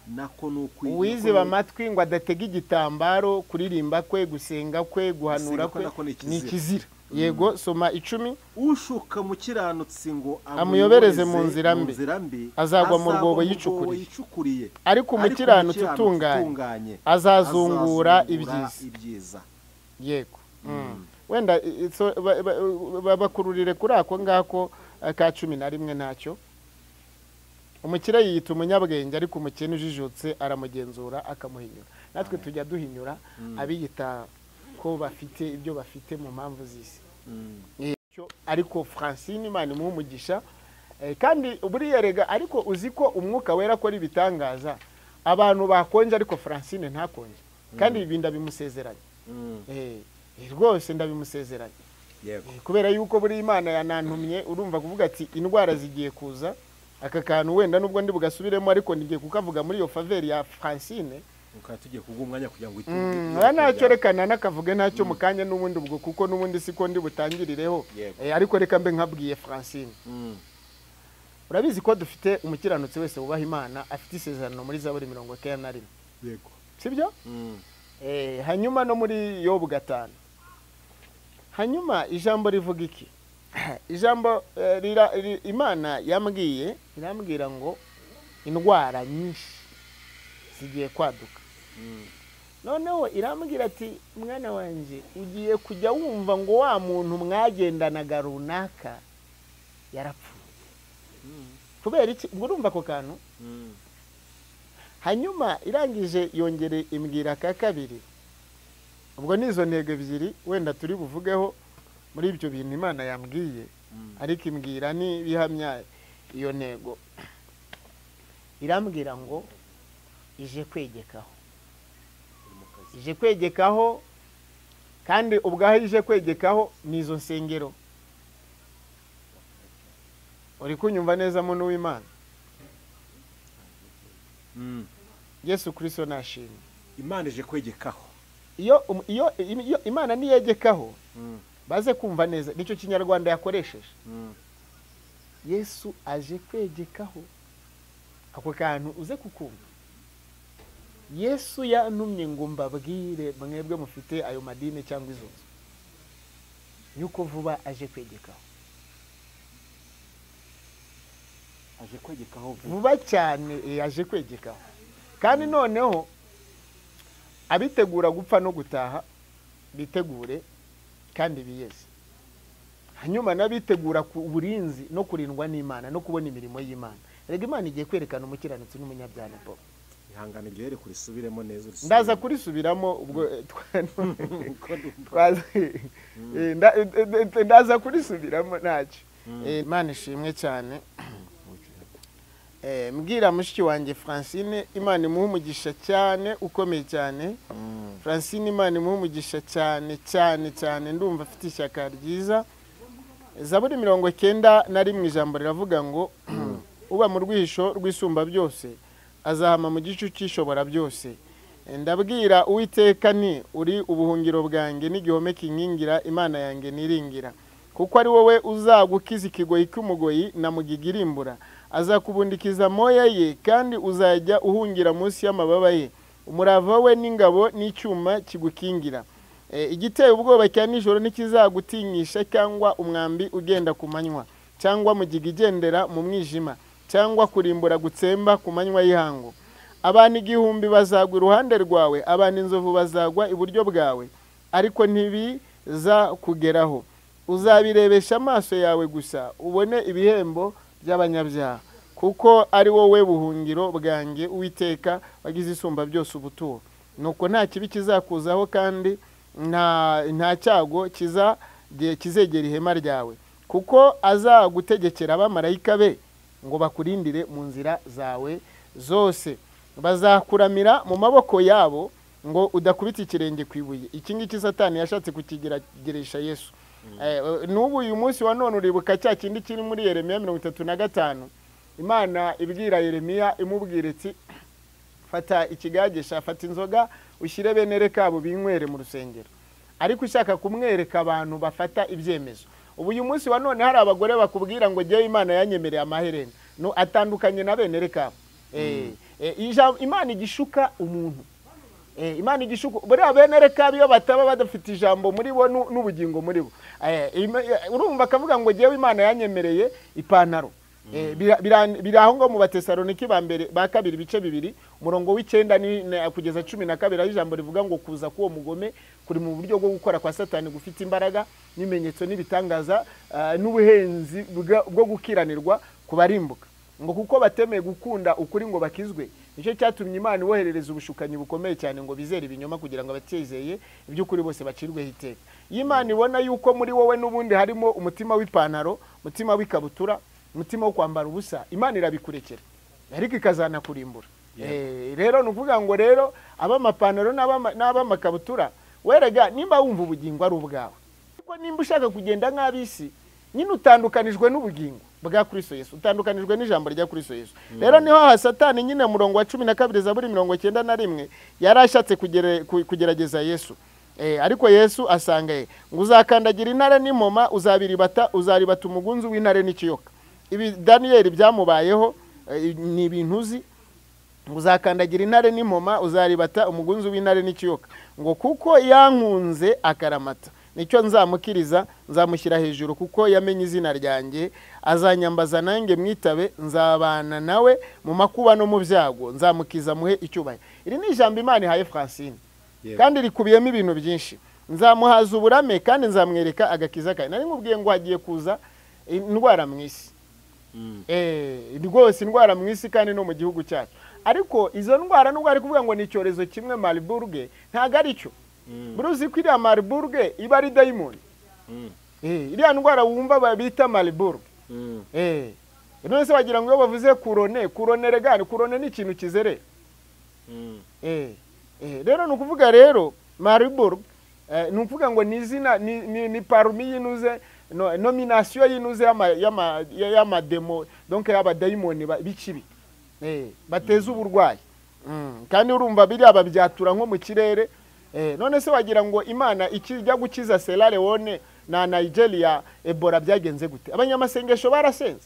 nako nuko uwiziba amatwi ngo adatega igitambaro, kuririmba kwe, gusenga kwe, guhanura kwe ni kizira. Yego, soma 10. Ushuka mukiranutsi ngo amuyobereze mu nzira mbi, azagwa mu rwobo yicukuriye, ariko umukiranutsi utunganye azazungura ibyiza. Yego. Wenda bakururire kuri ako ngako ka 11 ntacyo. Umukire yiyita umunyabwenge, ariko umukene ujijutse aramugenzura akamuhinyura. Natwe tujya duhinyura abiyita ko bafite ibyo bafite mu mpamvu z'isi. Ariko Francine Imana imuha umugisha, kandi buriya rega, ariko uzi ko umwuka wera akora ibitangaza, abantu bakonje ariko Francine ntakonje, kandi ibi ndabimusezeranye. Rwose ndabimusezeranye. Yego. Kubera yuko buri Imana yanantumye, urumva kuvuga ati indwara zigiye kuza, Aka kantu wenda nubwo ndi bugasubiremo, ariko ngiye kukavuga muri iyo faveur ya Francine. Ukaba tugiye kuguha umwanya kugira ngo ntacyo reka nanakavuge ntacyo mu kanya n'ubundi ubwo, kuko n'ubundi siko ndi butangirireho. Ariko reka mbe nkabwiye Francine. Urabizi ko dufite umukiranutsi wese wubaha Imana afite isezerano muri Zaburi 91. Yego. Sibyo? Hanyuma no muri Yobu 5. Hanyuma ijambo rivuga iki? Ijambo Imana yambwiye, irambwira ngo indwara nyinshi zigiye kwaduka. Noneho irambwira ati mwana wanjye ugiye kujya wumva ngo wa muntu mwagendanaga runaka yarapfuye. Kubera iki? Ubwo urumva ako kantu? Hanyuma irangije yongere imbwira ka kabiri. Ubwo nizo ntego ebyiri wenda turi buvugeho muri ibyo bintu Imana yambwiye, ariko imbwira ni bihamya iyo ntego. Irambwira ngo ije kwegekaho. Ije kwegekaho, kandi ubwaho ije kwegekaho nizo nsengero. Uri kunyumva neza muntu w'Imana? Yesu Kristo nashimwe. Imana ije kwegekaho. Iyo Imana niyegekaho, baze kumva neza nicyo Kinyarwanda yakoresheje. Yesu aje kwegekaho. Ako kantu uze kukumva. Yesu yantumye ngo mbabwire mwebwe mufite ayo madini cyangwa izo nzu, yuko vuba aje kwegekaho. Aje kwegekaho vuba cyane, aje kwegekaho. Kandi noneho abitegura gupfa no gutaha bitegure kandi biyeze. Hanyuma nabitegura ku burinzi no kurindwa n'Imana no kubona imirimo y'Imana. Rega Imana igiye kwerekana umukiranutsi n'umunyabyaha po. Ihangane byere kurisubiremo neza urisubiremo. Ndaza kurisubiramo ubwo ndaza kurisubiramo ntacyo. Imana ishimwe cyane. Mbwira mushiki wanjye Francine, Imana imuhe umugisha cyane ukomeye cyane. Francine Imana imuhe umugisha cyane cyane cyane, ndumva afite ishyaka ryiza. Zaburi 91 ijambo riravuga ngo uba mu rwihisho rw'isumba byose azahama mu gicu cyishobora byose. Ndabwira Uwiteka nti uri ubuhungiro bwanjye n'igihome kinkingira, Imana yanjye niringira, kuko ari wowe uzagukiza ikigoyi cy'umugoyi na mugigirimbura. Azakubundikiza amoya ye, kandi uzajya uhungira munsi y'amababa ye. Umurava we n'ingabo n'icyuma kigukingira. Igiteye ubwoba cya nijoro ntikizagutinyisha, cyangwa umwambi ugenda ku manywa, cyangwa mugiga igendera mu mwijima, cyangwa kurimbura gutsemba ku manywa y'ihangu. Abantu 1000 bazagwa iruhande rwawe, abantu inzovu bazagwa iburyo bwawe, ariko ntibiza kugeraho. Uzabirebesha amaso yawe gusa, ubone ibihembo by'abanyabyaha, kuko ari wowe buhungiro bwanjye Uwiteka wagize isumba byose ubuturo. Nuko nta kibi kizakuzaho, kandi nta cyago kizegera ihema ryawe, kuko azagutegekera abamarayika be ngo bakurindire mu nzira zawe zose. Bazakuramira mu maboko yabo ngo udakubita ikirenge ku ibuye. Iki ngiki Satani yashatse kukigerageresha Yesu. N'ubu uyu munsi wa none uribuka cya kindi kiri muri Yeremiya 35. Imana ibwira Yeremiya imubwira iti fata ikigagesha, fata inzoga ushyire bene Rekabu binywere mu rusengero. Ariko ushaka kumwereka abantu bafata ibyemezo. Ubu uyu munsi wa none hari abagore bakubwira ngo jyewe Imana yanyemereye amaherena. No atandukanye na bene Rekabu. Imana igishuka umuntu. Imana igishuka buriya bene Rekabu iyo bataba badafite ijambo muri bo n'ubugingo muri bo. Urumva akavuga ngo jyewe Imana yanyemereye ipantaro. Biri aho ngo mu Batesaloniki ba mbere ba kabiri ibice 2 umurongo w'9 kugeza 12 aho ijambo rivuga ngo kuza k'uwo mugome kuri mu buryo bwo gukora kwa Satani gufite imbaraga n'ibimenyetso n'ibitangaza n'ubuhenzi bwo gukiranirwa kubarimbuka, ngo kuko batemeye gukunda ukuri ngo bakizwe. Nicyo cyatumye Imana iboherereza ubushukanyi bukomeye cyane ngo bizere ibinyoma kugira ngo abatizeye iby'ukuri bose bacirweho iteka. Iyo Imana ibona yuko muri wowe n'ubundi harimo umutima w'ipantaro, umutima w'ikabutura, umutima wo kwambara ubusa, Imana irabikurekera ariko ikazanakurimbura. Rero nuvuga ngo rero abamapantaro n'abamakabutura, werega nimba wumva ubugingo ari ubwawe, ariko nimba ushaka kugenda nk'abisi nyine utandukanijwe n'ubugingo. bwa Kristo Yesu, utandukanijwe n'ijambo rya Kristo Yesu. Rero niho Satani nyine murongo wa 12 Zaburi 91 yarashatse kugerageza Yesu. Ariko Yesu asanga ngo uzakandagira intare n'impoma, uzaribata umugunzu w'intare n'ikiyoka. Ibi Daniel byamubayeho, ni ibintu uzi. Uzakandagira intare n'impoma, uzaribata umugunzu w'intare n'ikiyoka, ngo kuko yankunze akaramata, nicyo nzamukiriza, nzamushyira hejuru kuko yamenye izina ryanjye, azanyambaza nanjye mwitabe, nzabana nawe mu makuba no mu byago, nzamukiza muhe icyubahiro. Iri ni ijambo Imana ihaye Francine, kandi rikubiyemo ibintu byinshi. Nzamuhaza uburame kandi nzamwereka agakiza kawe. Nari nkubwiye ngo hagiye kuza indwara mu isi, rwose indwara mu isi kandi no mu gihugu cyacu. Ariko izo ndwara nubwo ari kuvuga ngo ni icyorezo kimwe Marburg, ntago ari cyo. Buruzi ko iriya Marburg iba ari dayimoni. Iriya ndwara wumva bita Marburg. None se wagira ngo iyo bavuze kurone regane, kurone ni ikintu kizere. Rero ni ukuvuga rero Marburg, ni ukuvuga ngo ni izina, ni parmi yinuze, nomination yinuze y'amademo, donc y'abadayimoni b'ikibi. Bateza uburwayi. Kandi urumva biriya babyatura nko mu kirere. None se wagira ngo Imana ikijya gukiza Sierra Leone na Nigeria Ebola byagenze gute? Abanyamasengesho barasenze.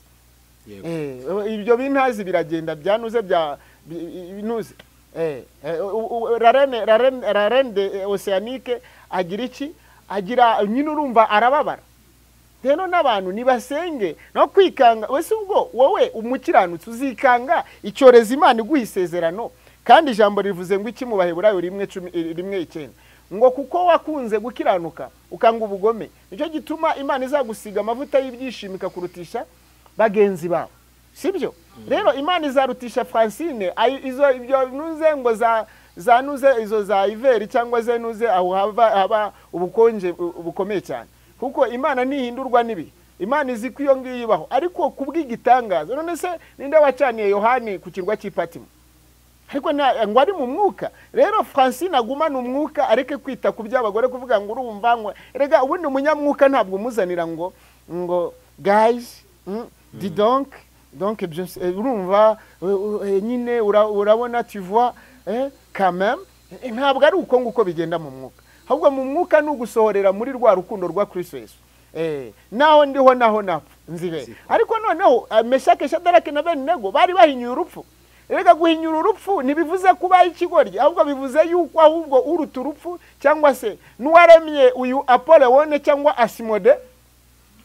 Ibyo bintazi biragenda byanuze bya binuze. Rarene Oceanique agira iki? Agira nyine urumva arababara. Rero n'abantu nibasenge no kwikanga. Wese ubwo wowe umukiranutsi uzikanga icyorezo Imana iguha isezerano, kandi ijambo rivuze ngo iki mu Baheburayo 1:9 ngo kuko wakunze gukiranuka ukanga ubugome, nicyo gituma Imana izagusiga amavuta y'ibyishimo ikakurutisha bagenzi bawe, sibyo? Rero Imana izarutisha Francine izo ibyo nuze ngo za nuze izo za iveri cyangwa ze nuze aho haba ubukonje bukomeye cyane, kuko Imana ntihindurwa nibi. Imana izi ko iyo ngiyo ibaho, ariko kubw'igitangaza. None se ninde wacaniye Yohani ku kirwa cy'Ipatimo? Ariko ngo ari mu mwuka. Rero Francine agumana umwuka, areke kwita ku by'abagore kuvuga ngo urumva ngo rega ubundi umunyamwuka ntabwo umuzanira ngo guys, dis donc urumva nyine urabona, tu vois quand même, ntabwo ari uko nguko bigenda mu mwuka. Ahubwo mu mwuka ni ugusohorera muri rwa rukundo rwa Kristo Yesu. Naho ndiho naho napfa nzibe. Ariko noneho Meshake, Shadarake na Abednego bari bahinyuye urupfu. Rega guhinyura urupfu ntibivuze kuba ikigoryi, ahubwo bivuze yuko ahubwo uruta urupfu, cyangwa se n'uwaremye uyu Apollone cyangwa Asimode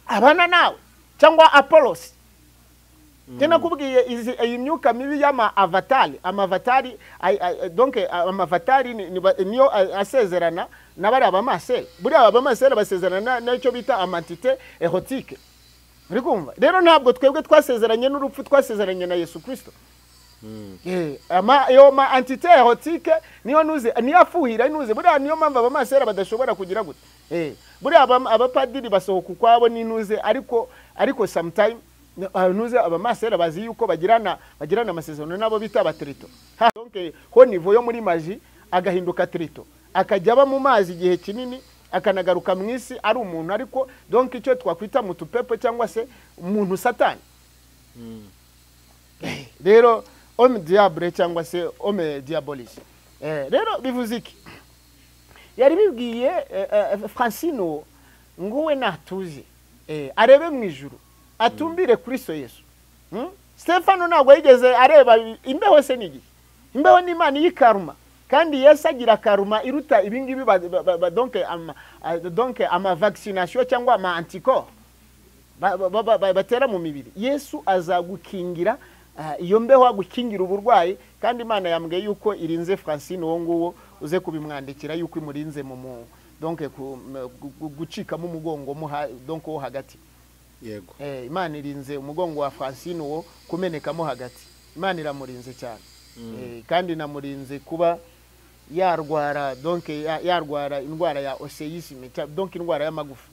abana nawe, cyangwa Apollos. Tena kubwiye iyi myuka mibi y'ama avatari, amavatari donc amavatari niyo asezerana n'abari abamasere. Buriya abamasere basezerana n'icyo bita amantite erotique. Uri kumva? Rero ntabwo twebwe twasezeranye n'urupfu, twasezeranye na Yesu Kristo. Yo ma entité érotique niyo nuze niyo afuhira nuze. Buriya niyo mpamvu abamasera badashobora kugira gute. Buriya abapadiri basohoka ukwabo n'inuze, ariko sometime nuze abamasera bazi yuko bagirana amasezerano nabo bita abatrito. Donc ho niveau yo muri maji agahinduka trito, akajya aba mu mazi igihe kinini, akanagaruka mu isi ari umuntu, ariko donc icyo twakwita mutupepo cyangwa se umuntu satani. Rero homme diable cyangwa se homme diabolis. Rero bivuze iki? Yari bibwiye Francine ngo we natuze, arebe mu ijuru, atumbire Kristo Yesu. Stefano ntabwo yigeze areba imbeho se nigi. Imbeho ni Imana y'ikaruma, kandi Yesu agira karuma iruta ibingibi donc ama vaccination cyangwa ama anticorps batera mu mibiri. Yesu azagukingira iyo mbeho, agukingira uburwayi. Kandi Imana yambwiye yuko irinze Francine uwo nguwo, uze kubimwandikira yuko imurinze mu donc gucikamo umugongo donc wo hagati. Yego. Imana irinze umugongo wa Francine uwo kumenekamo hagati. Imana iramurinze cyane. Kandi namurinze kuba yarwara donc yarwara indwara ya osséisme, donc indwara y'amagufa.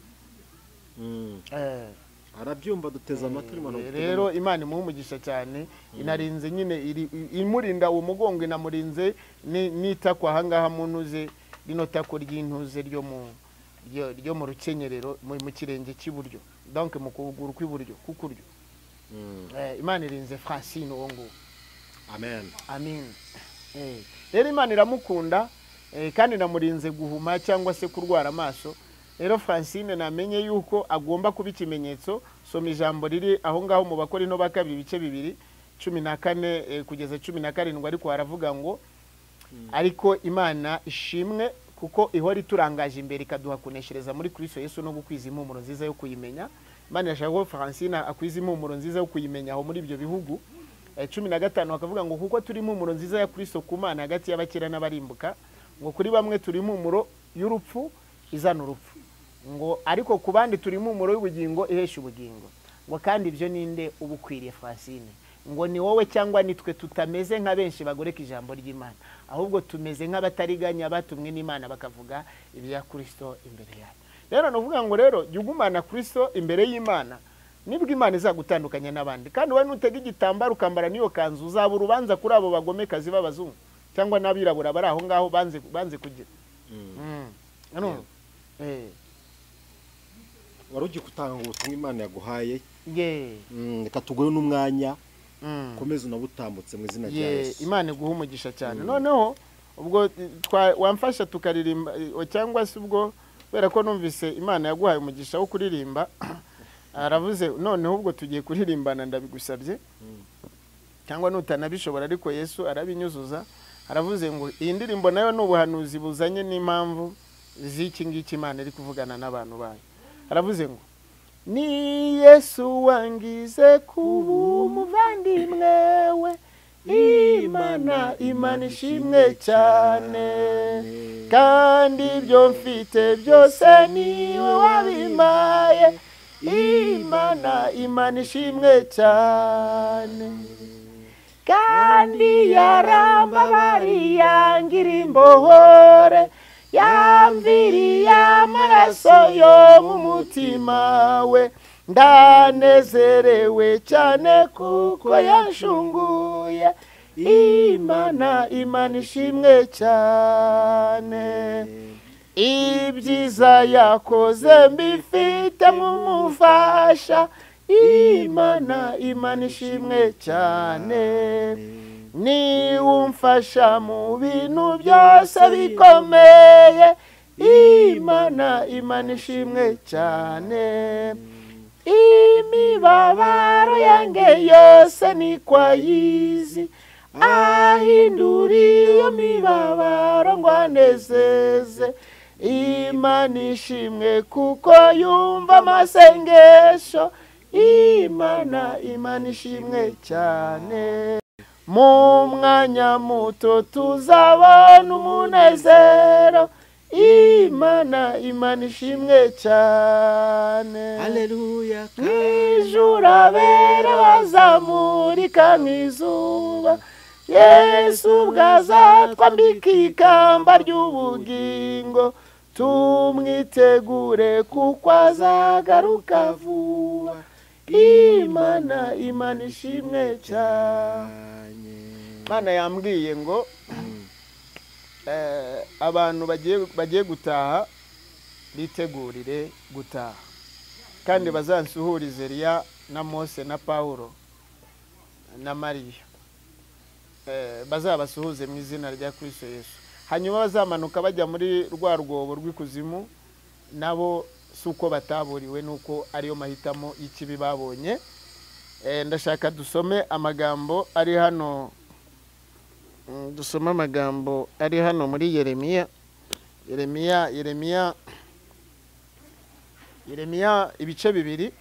Arabyumva duteza amatwi Imana. Rero Imana imuha umugisha cyane, inarinze nyine imurinda uwo mugongo, inamurinze nitako ahangaha munuze rino tako ry'intuze ryo mu rukenyerero mu kirenge cy'iburyo, donc mu kuguru kw'iburyo kukuryo. Imana irinze Francine uwo nguwo. Amen. Amen. Rero Imana iramukunda, kandi namurinze guhuma cyangwa se kurwara amaso. Rero Francine namenye yuko agomba kuba ikimenyetso. Soma ijambo riri aho ngaho mu Bakorinto ba kabiri ibice 2 14 kugeza 17, ariko haravuga ngo ariko Imana ishimwe kuko ihora iturangaje imbere ikaduha kuneshereza muri Kristo Yesu no gukwiza impumuro nziza yo kuyimenya. Imana irashaka ko Francine akwiza impumuro nziza yo kuyimenya aho muri ibyo bihugu. 15 bakavuga ngo kuko turi impumuro nziza ya Kristo ku Mana hagati y'abakira n'abarimbuka, ngo kuri bamwe turi impumuro y'urupfu izana urupfu, ngo ariko ku bandi turi impumuro y'ubugingo ihesha ubugingo. Ngo kandi ibyo ninde ubukwiriye Francine? Ngo ni wowe cyangwa nitwe tutameze nka benshi bagoreka ijambo ry'Imana, ahubwo tumeze nk'abatariganya batumwe n'Imana bakavuga ibya Kristo imbere yayo. Rero nuvuga ngo rero jya ugumana Kristo imbere y'Imana, nibwo Imana izagutandukanya n'abandi. Kandi wowe nutega igitambaro ukambara niyo kanzu, uzaba urubanza kuri abo bagomekazi b'abazungu cyangwa n'abirabura bari aho ngaho banze kugira. Wari ugiye gutanga ubutumwa Imana yaguhaye. Reka tuguhe n'umwanya komeza unabutambutse mu izina rya Yesu. Imana iguhe umugisha cyane. Noneho ubwo wamfasha tukaririmba, cyangwa se ubwo kubera ko numvise Imana yaguhaye umugisha wo kuririmba, aravuze noneho ubwo tugiye kuririmbana, ndabigusabye cyangwa nutanabishobora ariko Yesu arabinyuzuza. Aravuze ngo iyi ndirimbo nayo ni ubuhanuzi buzanye n'impamvu z'iki ngiki Imana iri kuvugana n'abantu bayo. Aravuze ngo ni Yesu wangize kuba umuvandimwe we, Imana Imana ishimwe cyane, kandi ibyo mfite byose niwe wabimpaye, Imana Imana ishimwe cyane, kandi yarambabariye angira imbohore, yamviriye amaraso yo mu mutima we, ndanezerewe cyane kuko yanshunguye, Imana Imana ishimwe cyane, ibyiza yakoze mbifite nk'umufasha, Imana Imana ishimwe cyane, ni umfasha mu bintu byose bikomeye, Imana Imana ishimwe cyane, imibabaro yanjye yose niko ayizi, ahindura iyo mibabaro ngo anezeze, Imana ishimwe kuko yumva amasengesho, Imana Imana ishimwe cyane. Mu mwanya muto tuzabona umunezero, Imana Imana ishimwe cyane. Haleluya. Mw'ijuru abera bazamurika nk'izuba, Yesu ubwo azatwambika ikamba ry'ubugingo, tumwitegure kuko azagaruka vuba, Imana Imana ishimwe cyane. Imana yambwiye ngo abantu bagiye gutaha bitegurire gutaha, kandi bazansuhurize Eliya na Mose na Paulo na Mariya, bazabasuhuze mu izina rya Kristo Yesu. Hanyuma bazamanuka bajya muri rwa rwobo rw'ikuzimu, nabo suko bataburiwe nuko ariyo mahitamo y'ikibi babonye. Ndashaka dusome amagambo ari hano, dusome amagambo ari hano muri Yeremiya. Yeremiya ibice 2,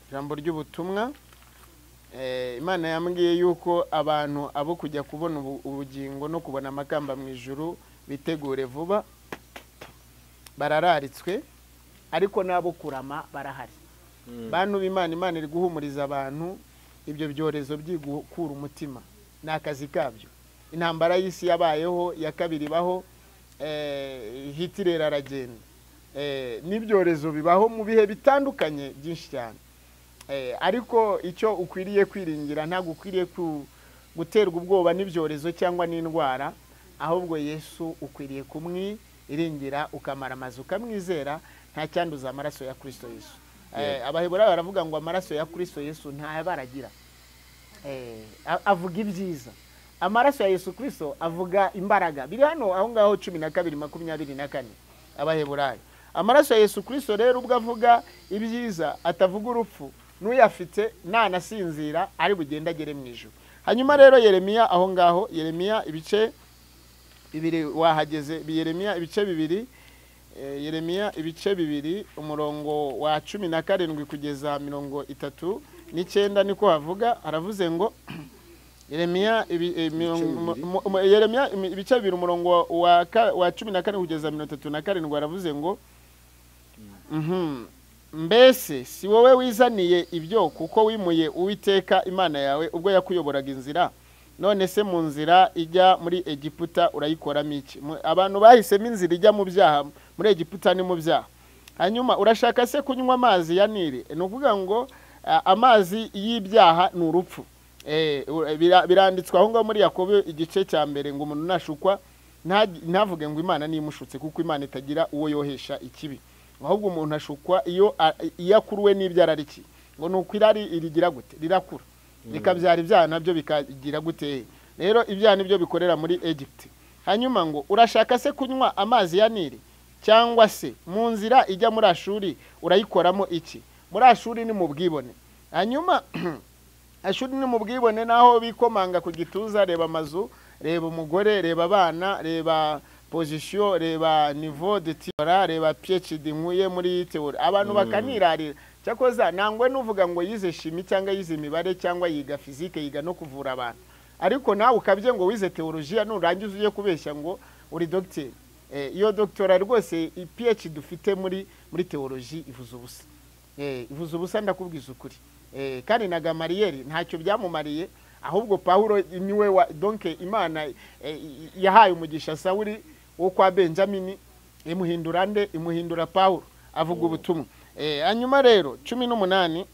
ijambo ry'ubutumwa. Imana yambwiye yuko abantu abo kujya kubona ubugingo no kubona amakamba mu ijuru bitegure vuba, barararitswe, ariko nabo kurama barahari. Bantu b'Imana, Imana iri guhumuriza abantu ibyo byorezo byigukura umutima, ni akazi kabyo. Intambara y'isi yabayeho ya kabiri baho, Hitler aragenda, n'ibyorezo bibaho mu bihe bitandukanye byinshi cyane. Ariko icyo ukwiriye kwiringira, ntabwo ukwiriye guterwa ubwoba n'ibyorezo cyangwa n'indwara, ahubwo Yesu ukwiriye kumwiringira ukamara amazu ukamwizera, nta cyanduza amaraso ya Kristo Yesu. Abaheburayo baravuga ngo amaraso ya Kristo Yesu ntabaragira, avuga ibyiza. Amaraso ya Yesu Kristo avuga imbaraga. Biri hano aho ngaho 12:24 Abaheburayo. Amaraso ya Yesu Kristo rero ubwo avuga ibyiza atavuga urupfu, n'uyafite nanasinzira ari bugenda agere mu ijuru. Hanyuma rero Yeremiya aho ngaho, Yeremiya ibice 2 wahageze, Yeremiya ibice 2, Yeremiya ibice 2 umurongo wa 17 kugeza 39 niko havuga. Aravuze ngo Yeremiya ibice 2 umurongo wa 14 kugeza 37 aravuze ngo mbese si wowe wizaniye ibyo, kuko wimuye Uwiteka Imana yawe ubwo yakuyoboraga inzira? None se mu nzira ijya muri Egiputa urayikoramo iki? Abantu bahisemo inzira ijya mu byaha, muri Egiputa ni mu byaha. Hanyuma urashaka se kunywa amazi ya Nili? Ni ukuvuga ngo amazi y'ibyaha ni urupfu. Biranditswe aho ngaho muri Yakobo igice cya 1 ngo umuntu nashukwa ntavuge ngo Imana nimushutse, kuko Imana itagira uwo yohesha ikibi, ahubwo umuntu ashukwa iyo akuruwe n'ibyo arariki. Ngo nuko irari irigira gute? Rirakura rikabyara ibyaha, nabyo bikagira gute? Rero ibyaha nibyo bikorera muri Egypt. Hanyuma ngo urashaka se kunywa amazi ya Nili, cyangwa se mu nzira ijya muri Ashuri urayikoramo iki? Muri Ashuri ni mu bwibone. Hanyuma Ashuri ni mu bwibone, naho bikomanga ku gituza, reba amazu, reba umugore, reba abana, reba position, reba niveau de théorie, reba PhD nkuye muri théorie. Abantu bakanirarira. Cyakoza nangwe nuvuga ngo yize chimie cyangwa yize imibare cyangwa yiga physique, yiga no kuvura abantu, ariko nawe ukabye ngo wize théologie, nurangiza uye kubeshya ngo uri docteur. Iyo doctorat rwose PhD dufite muri théologie ivuze ubusa. Ivuze ubusa, ndakubwiza ukuri. Kandi na Gamaliel ntacyo byamumariye, ahubwo Paulo niwe wa donc Imana yahaye umugisha Sawuli wo kwa Benjamini, imuhindura nde? Imuhindura Paulo, avuga ubutumwa. Hanyuma rero 18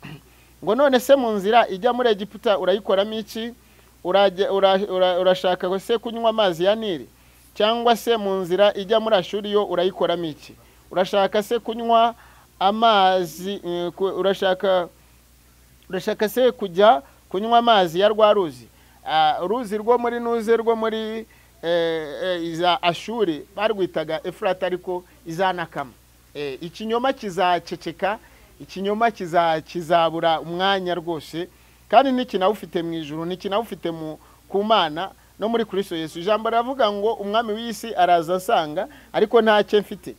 ngo none se mu nzira ijya muri Egiputa urayikoramo iki? Urashaka se kunywa amazi ya Nili, cyangwa se mu nzira ijya muri Ashuri yo urayikoramo iki? Urashaka se kunywa amazi, urashaka se kujya kunywa amazi ya rwa ruzi, uruzi rwo muri Nuze, rwo muri iza Ashuri barwitaga Efrata, ariko izanakama. Ikinyoma kizaceceka, ikinyoma kizabura umwanya rwose, kandi ntikinawufite mu ijuru, ntikinawufite ku Mana no muri Kristo Yesu. Ijambo riravuga ngo umwami w'isi araza asanga, ariko ntacyo mfite.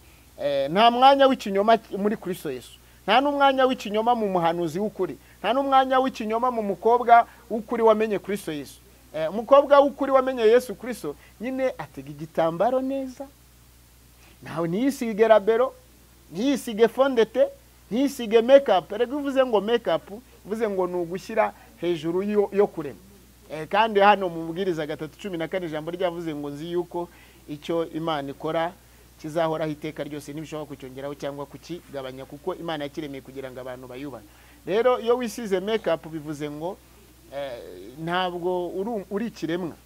Nta mwanya w'ikinyoma muri Kristo Yesu, nta n'umwanya w'ikinyoma mu muhanuzi w'ukuri, nta n'umwanya w'ikinyoma mu mukobwa w'ukuri wamenye Kristo Yesu. Umukobwa w'ukuri wamenye Yesu Kristo nyine atega igitambaro neza, nawe ntiyisige rabero, ntiyisige fondete, ntiyisige make-up. Erega uvuze ngo make-up, uvuze ngo ni ugushyira hejuru yo kurema. Kandi hano mu Mubwiriza 3:14 ijambo ryavuze ngo nzi yuko icyo Imana ikora kizahoraho iteka ryose, ntibishobora kucyongeraho cyangwa kukigabanya, kuko Imana yakiremeye kugira ngo abantu bayubahe. Rero iyo wisize make-up bivuze ngo ntabwo uri ikiremwa,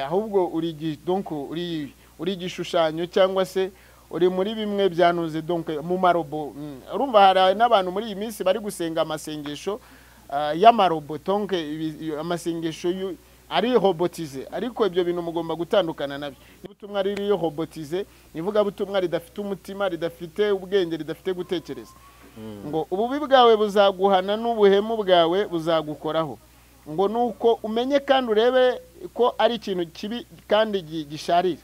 ahubwo uri igishushanyo, cyangwa se uri muri bimwe byanuze donc mu marobo. Urumva hari n'abantu muri iyi minsi bari gusenga amasengesho y'amarobo, donc amasengesho ari robotize, ariko ibyo bintu mugomba gutandukana nabyo. Ubutumwa riri robotize, nivuga butumwa ridafite umutima, ridafite ubwenge, ridafite gutekereza. Ngo ububi bwawe buzaguhana n'ubuhemu bwawe buzagukoraho, ngo nuko umenye kandi urebe ko ari ikintu kibi kandi gisharira,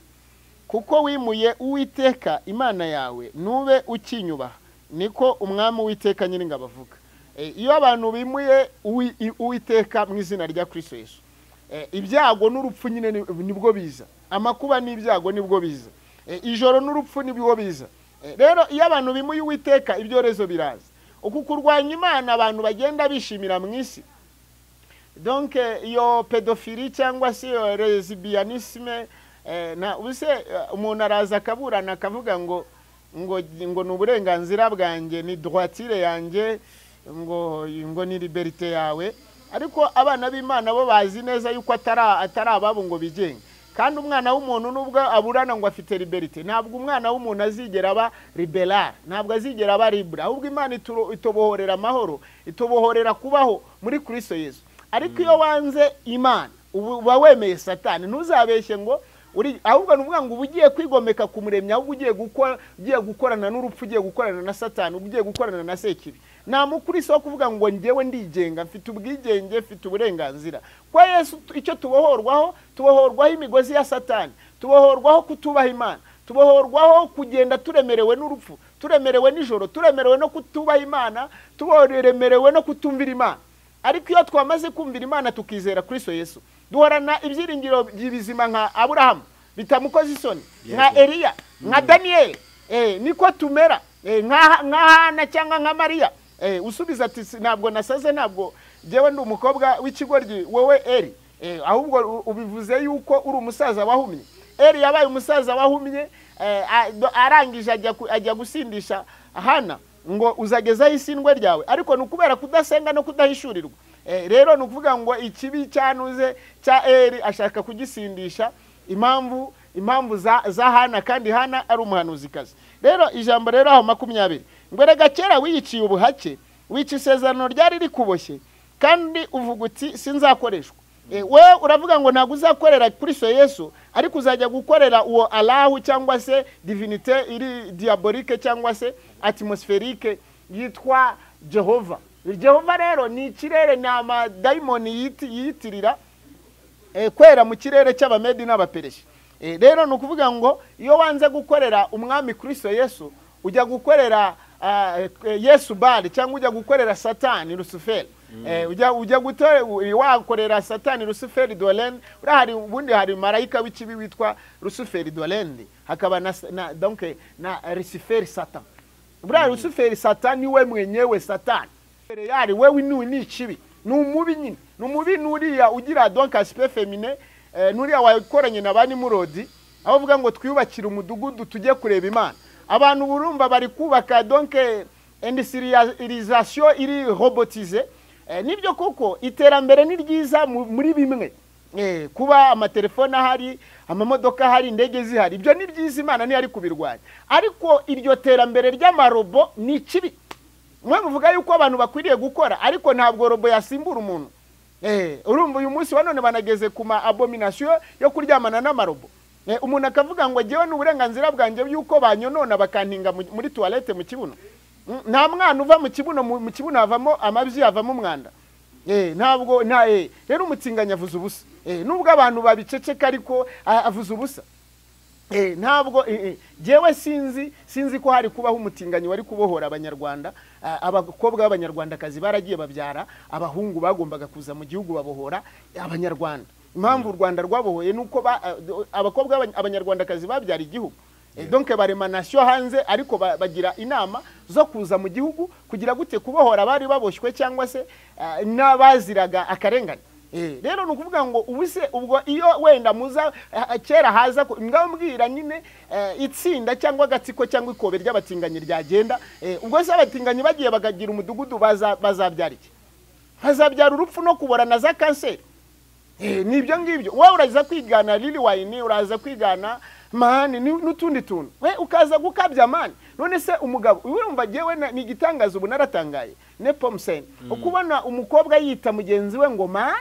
kuko wimuye Uwiteka Imana yawe nube ukinyubaha, niko umwami Uwiteka Nyiringabo avuga. Iyo abantu bimuye Uwiteka mu izina rya Kristo Yesu, ibyago n'urupfu nyine nibwo biza, amakuba n'ibyago nibwo biza, ijoro n'urupfu nibwo biza. Rero iyo abantu bimuye Uwiteka ibyorezo biraza. Uku kurwanya Imana abantu bagenda bishimira mu isi, donc iyo pedophilie cyangwa se iyo lesbianisme, na ubuse umuntu araza akaburana akavuga ngo ngo ngo ni uburenganzira bwanjye, ni droitire yanjye, ngo ngo ni liberté yawe. Ariko abana b'Imana bo bazi neza yuko atari ababo ngo bigenge. Kandi umwana w'umuntu nubwo aburana ngo afite liberté, ntabwo umwana w'umuntu azigera aba liberal, ntabwo azigera aba libre, ahubwo Imana itobohorera amahoro, itobohorera kubaho muri Kristo Yesu. Ariko iyo wanze Imana uba wemeye Satani. Ntuzabeshye ngo uri, ahubwo nuvuga ngo ugiye kwigomeka ku muremyi, ahubwo ugiye gukora, ugiye gukorana n'urupfu, ugiye gukorana na Satani, ugiye gukorana na Sekibi. Nta mukristo wo kuvuga ngo njyewe ndigenga, mfite ubwigenge, mfite uburenganzira. Kwa Yesu icyo tubohorwaho, tubohorwaho imigozi ya Satani, tubohorwaho kutubaha Imana, tubohorwaho kugenda turemerewe n'urupfu, turemerewe nijoro, turemerewe no kutubaha Imana, turemerewe no kutumvira Imana. Ariko iyo twamaze kumvira Imana tukizera Kristo Yesu, duhorana ibyiringiro by'ibizima nka Aburahamu bitamukoze isoni, nka Eliya, nka Daniel, niko tumera, nka Hana cyangwa nka Mariya. Usubiza ati ntabwo nasaze, ntabwo jewe ndi umukobwa w'ikigoryi wowe Eli, ahubwo ubivuze yuko uri umusaza wahumye. Eli yabaye umusaza wahumye, arangije ajya gusindisha Hana ngo uzagezaho isindwe ryawe, ariko nukubera kudasenga no kudahishurirwa. Rero nukuvuga ngo ikibi cyanuze cya Eli ashaka kugisindisha impamvu za Hana, kandi Hana ari umuhanuzikazi. Rero ijambo rero aho 20 ngo rega kera wiyiciye ubuhake, wica isezerano ryari rikuboshye, kandi uvuga uti sinzakoreshwa. We uravuga ngo ntabwo uzakorera Kristo Yesu, ariko uzajya gukorera uwo Allahu cyangwa se divinité iri diabolique cyangwa se atmosphérique yitwa Jehova. Jehova rero ni ikirere, ni amadayimoni yiyitirira kwera mu kirere cy'abamedi n'abapereshi. Rero ni ukuvuga ngo iyo wanze gukorera umwami Kristo Yesu, ujya gukorera Yesu Bali cyangwa ujya gukorera Satani Lucifer. Ujya gutore wakorera Satani Lucifer Dolende. Urahari ubundi hari marayika w'ikibi witwa Lucifer Dolende, hakaba na donc na Lucifer Satan. Buriya Lucifer Satan ni we mwenyewe Satan. Yari wewe ni ikibi, ni umubi nyine, ni umubi nuriya ugira donc aspect féminin, nuriya wakoranye na bani murodi, aho uvuga ngo twiyubakire umudugudu tujye kureba Imana. Abantu burumva bari kubaka donc industrialisation iri robotisée. Nibyo koko iterambere ni ryiza muri bimwe, kuba amatelefone ahari, amamodoka ahari, indege zihari, ibyo ni byiza, Imana ntiyari kubirwanya. Ariko iryo terambere ry'amarobo ni ikibi. Mwe muvuga yuko abantu bakwiriye gukora, ariko ntabwo robo yasimbura umuntu. Urumva uyu munsi wa none banageze ku ma abomination yo kuryamana n'amarobo. Umuntu akavuga ngo jewe n'uburenganzira bwanjye yuko banyonona bakantinga muri toilette mu kibuno. Nta mwana uva mu kibuno, mu kibuno havamo amabyi, havamo umwanda. Ntabwo nta rero umutinganya avuze ubusa. Nubwo abantu babiceceka ariko avuze ubusa. Ntabwo jewe sinzi ko hari kubaho umutinganyi wari kubohora abanyarwanda. Abakobwa b'abanyarwandakazi baragiye babyara abahungu bagombaga kuza mu gihugu babohora abanyarwanda. Impamvu u Rwanda rwabohoye nuko abakobwa abanyarwandakazi babyara igihugu. Donc barema nation hanze, ariko bagira inama zo kuza mu gihugu kugira gute kubohora bari baboshywe cyangwa se n'abaziraga akarengane. Rero nukuvuga ngo ubuse ubwo iyo wenda muza kera haza ngambwira nyine itsinda cyangwa agatsiko cyangwa ikobe ry'abatinganyi ryagenda, ubwo se abatinganyi bagiye bakagira umudugudu bazabyara iki? Bazabyara urupfu no kubora na za kanseri. Nibyo ngibyo. Wowe uraza kwigana Lil Wayne, uraza kwigana mani n'utundi tuntu, we ukaza gukabya mani. None se umugabo urumva jewe ni igitangaza, ubu naratangaye Nepomsen ukubona umukobwa yita mugenzi we ngo man,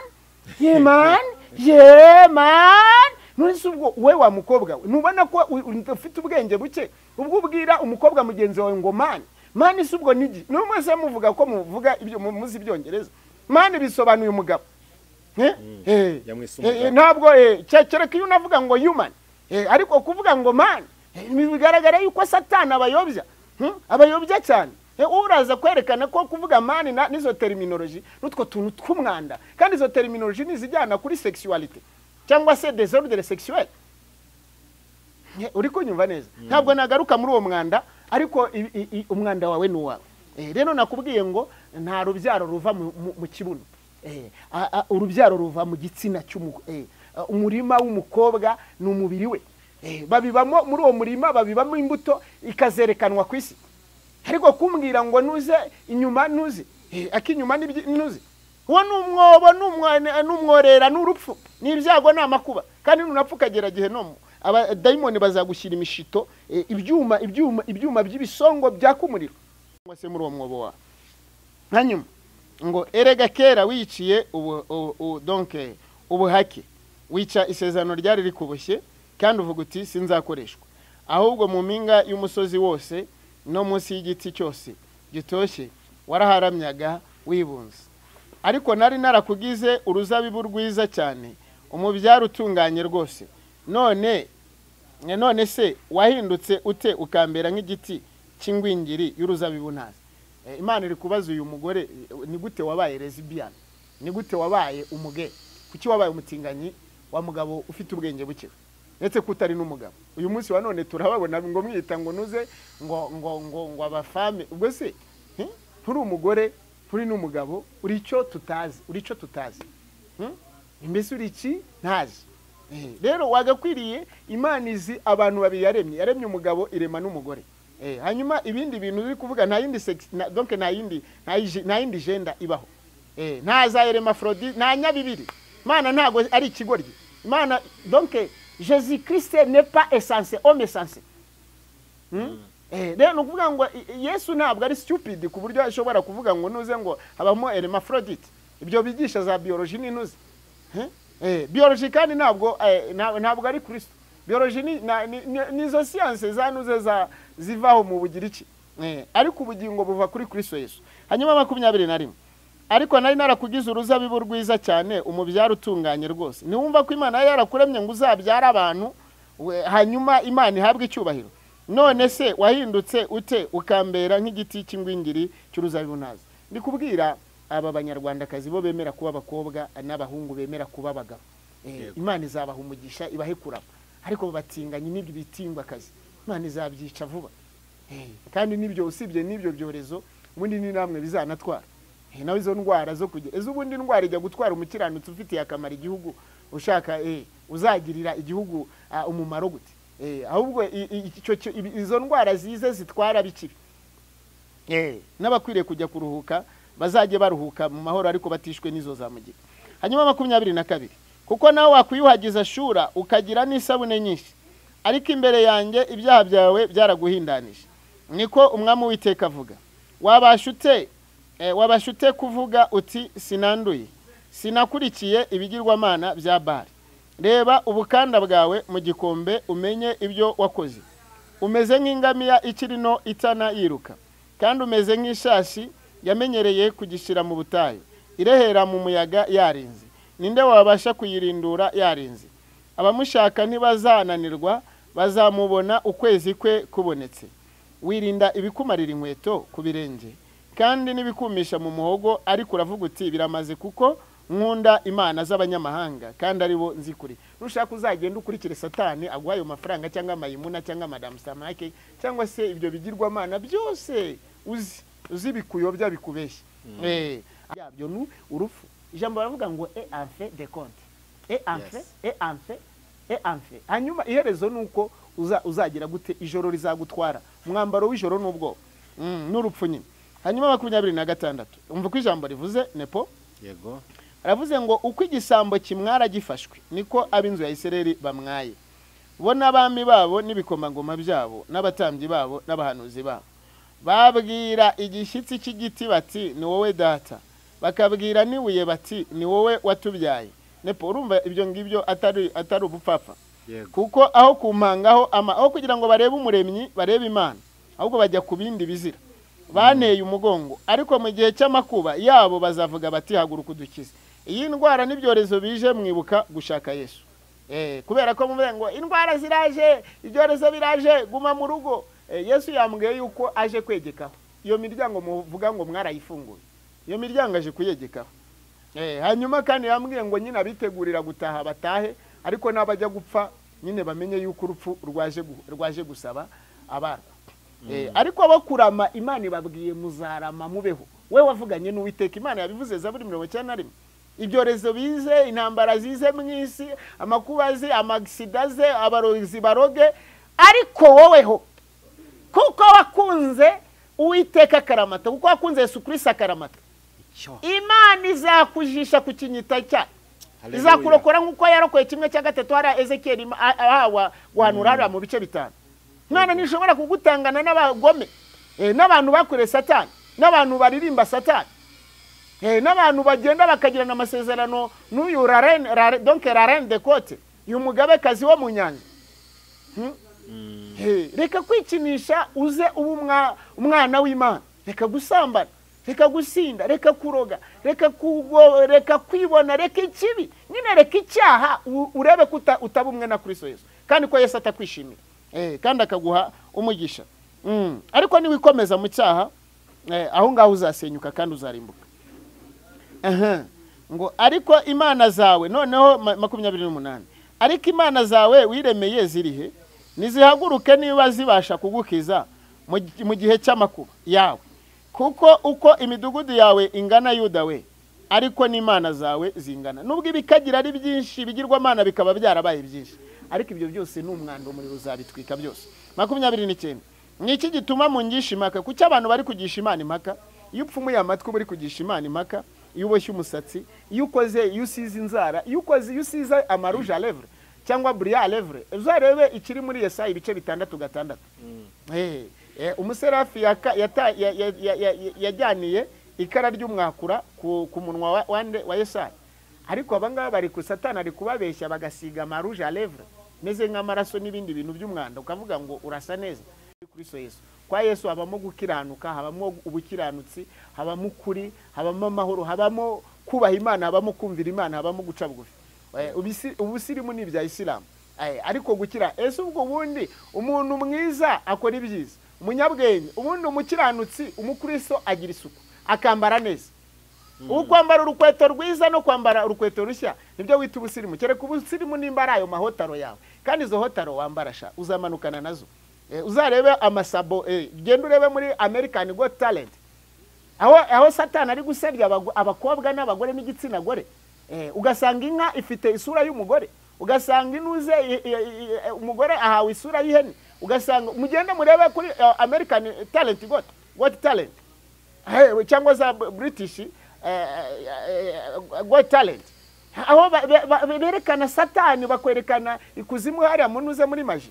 ye man, ye man. None se ubwo we wa mukobwa we nubona ko ufite ubwenge buke, ubwo ubwira umukobwa mugenzi wawe ngo man, man se ubwo nigi? Numwe muvuga ko muvuga ibyo muzi ibyongereza, man bisobanuye umugabo. Ntabwo kereka iyo unavuga ngo human, ariko kuvuga ngo man bigaragara yuko Satani abayobya, abayobya cyane. Uraza kwerekana ko kuvuga man n'izo terminology n'utwo tuntu tw'umwanda, kandi izo terminology nizijyana kuri sexuality cyangwa se désordre sexuel. Uri kunyumva neza? Ntabwo nagaruka muri uwo mwanda, ariko umwanda wawe ni uwawe. Rero nakubwiye ngo nta rubyaro ruva mu kibuno. Urubyaro ruva mu gitsina umurima w'umukobwa ni umubiri we. Babibamo muri uwo murima, babibamo imbuto ikazerekanwa ku isi. Ariko kumbwira ngo nuze inyuma nuze, akinyuma nuze, uwo ni umwobo, n'umworera, n'urupfu, n'ibyago, n'amakuba. Kandi nunapfa ukagera gehenomu, abadayimoni bazagushyira imishito, ibyuma ibyuma ibyuma by'ibisongo byaka umuriro, cyangwa se muri uwo mwobo wawe. Hanyuma ngo erega kera wiciye donc ubuhake, wica isezerano ryari rikuboshye, kandi uvuga uti sinzakoreshwa, ahubwo mu mpinga y'umusozi wose no munsi y'igiti cyose gitoshye waraharamyaga wibunze. Ariko nari narakugize uruzabibu rwiza cyane, umubyaro utunganye rwose. None se wahindutse ute ukambera nk'igiti cy'ingwingiri y'uruzabibu ntazi? Imana iri kubaza uyu mugore, ni gute wabaye lesbian? Ni gute wabaye umuge? Kuki wabaye umutinganyi wa mugabo ufite ubwenge buke? Ndetse ko utari n'umugabo. Uyu munsi wa none turababona ngo mwita ngo nuze ngo ngo ngo ngo abafame. Ubwo se nturi umugore, nturi n'umugabo, uri icyo tutazi, uri icyo tutazi. Mbese uri iki ntazi. Rero wagakwiriye, Imana izi abantu babiri yaremye, yaremye umugabo irema n'umugore. Hanyuma ibindi bintu uri kuvuga nta yindi sex, donc nta yindi, nta yindi gender ibaho. Nta za hermaphrodite, nta nyabibiri. Imana ntago ari ikigoryi. Imana donc Jésus Christ n'est pas essence, homme essence. Rero nukuvuga ngo Yesu ntabwo ari stupid ku buryo ashobora kuvuga ngo nuze ngo habamo hermaphrodite. Ibyo bigisha za biologie ni nuze. Biologie kandi ntabwo ntabwo ari Kristo. Biologie ni izo science za nuze za zivaho mu Bugiriki. Ariko ubugingo buva kuri Kristo Yesu. Hanyuma 21. Ariko nari narakugize uruzabibu rwiza cyane, umubyaro utunganye rwose. Niwumva ko Imana yarakuremye ngo uzabyara abantu, hanyuma Imana ihabwe icyubahiro. None se wahindutse ute ukambera nk'igiti cy'ingwingiri cy'uruzabibu ntazi? Ndi kubwira aba banyarwandakazi bo bemera kuba abakobwa n'abahungu bemera kuba abagabo. Imana izabaha umugisha, ibahe kurama. Ariko batinganye n'ibyo bitingwa akazi, Imana izabyica vuba. Kandi n'ibyo usibye n'ibyo byorezo, ubundi ni namwe bizanatwara. Nawe izo ndwara zo kujya, ezo ubundi ndwara ijya gutwara umukiranutsi ufitiye akamaro igihugu, ushaka uzagirira igihugu umumaro gute? Ahubwo izo ndwara zize zitwara bikibi. N'abakwiriye kujya kuruhuka bazajye baruhuka mu mahoro, ariko batishwe n'izo za mugiga. Hanyuma 22. Kuko nawe wakwiyuhagiza shura ukagira n'isabune nyinshi, ariko imbere yanjye ibyaha byawe byaraguhindanije. Niko umwami Uwiteka avuga. Wabasha ute kuvuga uti sinanduye, sinakurikiye ibigirwamana bya Bali? Reba ubukanda bwawe mu gikombe, umenye ibyo wakoze. Umeze nk'ingamiya ikiri nto itana yiruka, kandi umeze nk'ishashi yamenyereye kugishyira mu butayu, irehera mu muyaga yarinze. Ninde wabasha kuyirindura yarinze? Abamushaka ntibazananirwa, bazamubona ukwezi kwe kubonetse. Wirinda ibikumarira inkweto ku birenge, kandi n'ibikumisha mu muhogo, ariko uravuga uti biramaze, kuko nkunda imana z'abanyamahanga kandi aribo nzikuri. Nushaka uzagenda ukurikire Satani aguha ayo mafaranga, cyangwa Mayimuna, cyangwa Madamu Samake, cyangwa se ibyo bigirwamana byose uzi uzi bikuyobya bikubeshya. Yabyo ni urupfu. Ijambo baravuga ngo et en fin de compte, et enfin, et enfin, et enfin. Hanyuma iherezo nuko uzagira gute? Ijoro rizagutwara, umwambaro w'ijoro n'ubwoba n'urupfu nyine. Hanyuma 26, umva ko ijambo rivuze nepo. Yego. Aravuze ngo uko igisambo kimwara gifashwe, niko ab'inzu ya Isirayeli bamwaye, bo n'abami babo n'ibikomangoma byabo n'abatambyi babo n'abahanuzi babo. Babwira igishyitsi cy'igiti bati ni wowe data, bakabwira n'ibuye bati ni wowe watubyaye. Nepo, urumva ibyo ngibyo atari ubupfapfa? Yego. Kuko aho kumpangaho ama aho kugira ngo barebe umuremyi, barebe Imana, ahubwo bajya ku bindi bizira. Banteye umugongo, ariko mu gihe cy'amakuba yabo bazavuga bati haguruka udukize. Iyi ndwara n'ibyorezo bije, mwibuka gushaka Yesu. Kubera ko muvuga ngo indwara ziraje, ibyorezo biraje, guma mu rugo. Yesu yambwiye yuko aje kwegekaho iyo miryango muvuga ngo mwarayifunguye, iyo miryango aje kuyegekaho. Hanyuma kandi yambwiye ngo nyine abitegurira gutaha batahe, ariko n'abajya gupfa nyine bamenye yuko urupfu rwaje gusaba abarwo. Ariko abo kurama, Imana ibabwiye muzarama mubeho. We wavuganye n'Uwiteka, Imana yabivuze, Zaburi 91. Ibyorezo bize, intambara zize mu isi, amakuba aze, amagisida aze, abarozi baroge, ariko woweho kuko wakunze Uwiteka akaramata, kuko wakunze Yesu Kristo akaramata, Icyo Imana izakujisha ku kinyita cyayo. Izakurokora nk'uko yarokoye kimwe cya gatatu hariya Ezekiel ahawa guhanura hariya mu bice 5. Imana ntishobora kugutangana n'abagome, n'abantu bakoreye Satani, n'abantu baririmba Satani, n'abantu bagenda bakagirana amasezerano n'uyu donc la reine de côte, uyu mugabekazi wo mu nyanja. Reka kwikinisha, uze uba umwana w'Imana. Reka gusambana, reka gusinda, reka kuroga, reka kwibona, reka ikibi nyine, reka icyaha, urebe ko utaba umwe na Kristo Yesu, kandi ko Yesu atakwishimira, kandi akaguha umugisha. Ariko niwikomeza mu cyaha, aho ngaho uzasenyuka kandi uzarimbuka. Ngo ariko imana zawe, noneho 28, ariko imana zawe wiremeye zirihe? Nizihaguruke niba zibasha kugukiza mu gihe cy'amakuba yawe, kuko uko imidugudu yawe ingana Yuda we, ariko n'imana zawe zingana. Nubwo ibikagira ari byinshi, bigirwamana bikaba byarabaye byinshi, ariko ibyo byose ni umwanda, umuriro uzabitwika byose. 29, niki gituma mungisha impaka? Kuki abantu bari kugisha Imana impaka? Iyo upfumuye amatwi buri kugisha Imana impaka, iyo uboshye umusatsi, iyo ukoze, iyo usize inzara, iyo ukoze, iyo usize amarouge à lèvres cyangwa brillant à lèvres, uzarebe ikiri muri Yesaya ibice 6:6. Umuserafi yajyaniye ikara ry'umwakura ku munwa wa Yesaya, ariko abangaba bari ku Satani ari kubabeshya bagasiga amarouge à lèvres meze nk'amaraso n'ibindi bintu by'umwanda, ukavuga ngo urasa neza. Kristo Yesu, kwa Yesu habamo gukiranuka, habamo ubukiranutsi, habamo ukuri, habamo amahoro, habamo kubaha Imana, habamo kumvira Imana, habamo guca bugufi. Ubusirimu ni ibya Isilamu, ariko gukira ese ubwo bundi umuntu mwiza akora ibyiza, umunyabwenge, ubundi umukiranutsi, umukristo agira isuku, akambara neza. Ukwambara urukweto rwiza no kwambara urukweto rushya nibyo wita ubusirimu. Kereka ubusirimu nimba ari ayo mahotaro yawe, kandi izo hotaro wambara sha uzamanukana nazo. Uzarebe amasabo, genda urebe muri American Got Talent, aho Satani ari gusebya abakobwa n'abagore n'igitsina gore. Ugasanga inka ifite isura y'umugore, ugasanga inuze umugore ahawe isura y'ihene, ugasanga mugende murebe kuri American Talent Got Talent, cyangwa za British Got Talent, aho berekana Satani, bakwerekana ikuzimu hariya munuze muri maji.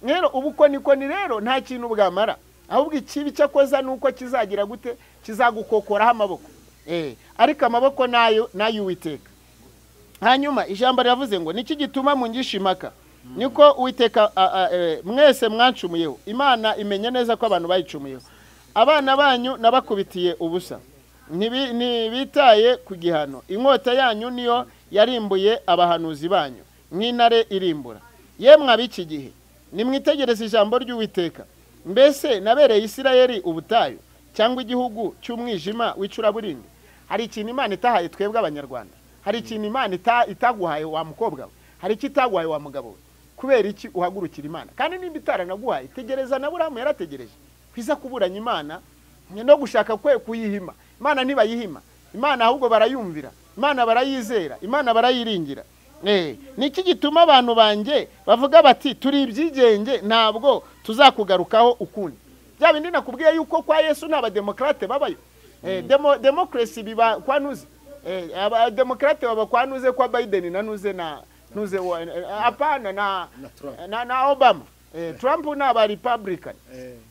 Rero ubukonikoni rero nta kintu bwamara, ahubwo ikibi cyakoza nuko kizagira gute, kizagukokoraho amaboko. Ariko amaboko nayo nayo Uwiteka. Hanyuma ijambo riravuze ngo niki gituma mungisha impaka? Niko Uwiteka mwese mwancumuyeho. Imana imenye neza ko abantu bayicumuyeho. Abana banyu nabakubitiye ubusa, ntibitaye ku gihano. Inkota yanyu niyo yarimbuye abahanuzi banyu nk'intare irimbura. Yemwe ab'iki gihe, nimwitegereze ijambo ry'Uwiteka. Mbese nabereye Isirayeli ubutayu cyangwa igihugu cy'umwijima w'icuraburindi? Hari ikintu Imana itahaye twebwe Abanyarwanda, hari ikintu Imana itaguhaye wa mukobwa we, hari icyo itaguhaye wa mugabo we. Kubera iki uhagurukira Imana? Kandi nimba itaranaguhaye, tegereza. Na Aburahamu yarategereje kwiza kuburanya Imana no gushaka kwe kuyihima. Imana ntibayihima, Imana ahubwo barayumvira, Imana barayizera, Imana barayiringira. Niki gituma abantu banjye bavuga bati turi ibyigenge, ntabwo tuzakugarukaho ukundi? Bya bindi nakubwiye yuko kwa Yesu nta bademokrate babayo. Democracy biba kwa nuze, abademokrate baba kwa nuze, kwa Biden na nuze na nuze hapana na Obama. Trump n'aba Republican.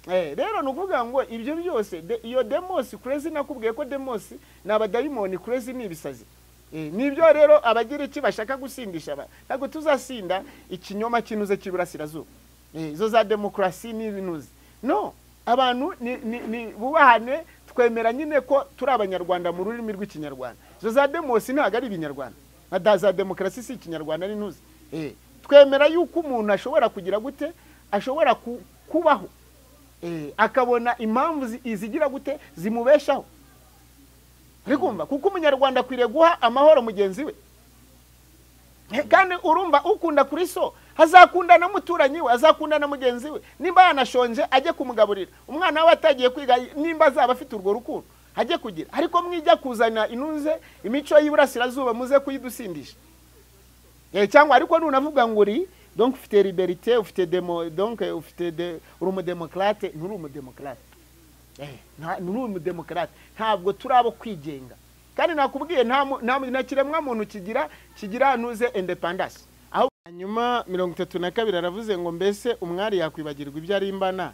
Rero nukuvuga ngo ibyo byose iyo demos crazy, nakubwiye ko demos n'abadayimoni crazy ni ibisazi. Nibyo rero abagira iki bashaka gusindisha, ntabwo tuzasinda ikinyoma kinuze cy'iburasirazuba, izo za demokrasi n'ibinuze. No, abantu ni bubahane, twemera nyine ko turi Abanyarwanda mu rurimi rw'Ikinyarwanda. Izo za demosi ntabwo ari Ibinyarwanda, nka za demokrasi si Ikinyarwanda n'inuze. Twemera yuko umuntu ashobora kugira gute, ashobora kubaho, akabona impamvu izigira gute zimubeshaho. Rikumva kuko Umunyarwanda akwiriye guha amahoro mugenzi we. Kandi urumva ukunda Kristo azakunda na muturanyi we, azakunda na mugenzi we. Nimba yanashonje ajye kumugaburira, umwana we atagiye kwiga nimba azaba afite urwo rukundo ajye kugira. Ariko mwijya kuzana inunze imico y'iburasirazuba muze kuyidusindisha. Cyangwa ariko nunavuga ngo uri donc ufite liberté, ufite demo, donc ufite uri umudemokrate, nturi umudemokrate. Nturi umudemokrate, ntabwo turabo kwigenga. Kandi nakubwiye nta kiremwa muntu kigira ntuze independence. Aho hanyuma 32 aravuze ngo mbese umwari yakwibagirwa ibyo arimbana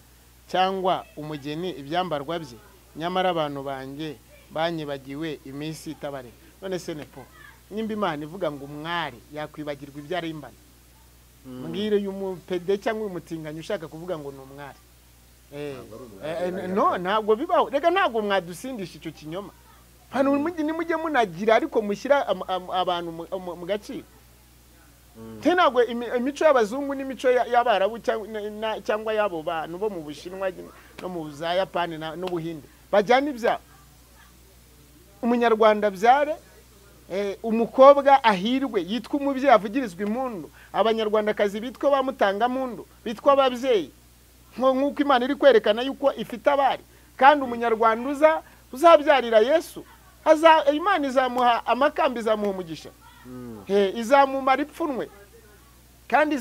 cyangwa umugeni ibyambarwa bye, nyamara abantu banjye banyibagiwe iminsi itabare. None se nepo nimba Imana ivuga ngo umwari yakwibagirwa ibyo arimbana, mbwire y'umupede cyangwa umutinganyi ushaka kuvuga ngo ni umwari. No, ntabwo bibaho. Rega ntabwo mwadusindisha icyo kinyoma. Hano mujye munagira ariko mushyira abantu mu gaciro. Ntabwo imico y'abazungu n'imico y'abarabu cyangwa y'abo bantu bo mu Bushinwa no mu za Yapani n'Ubuhinde bajyana ibyabo. Umunyarwanda byare, umukobwa ahirwe yitwa umubyeyi avugirizwa impundu, abanyarwandakazi bitwa bamutangampundu, bitwa ababyeyi, nk'uko Imana iri kwerekana yuko ifite abari. Kandi umunyarwanda uzabyarira Yesu, Imana izamuha amakamba, izamuha umugisha, izamumara ipfunwe. Kandi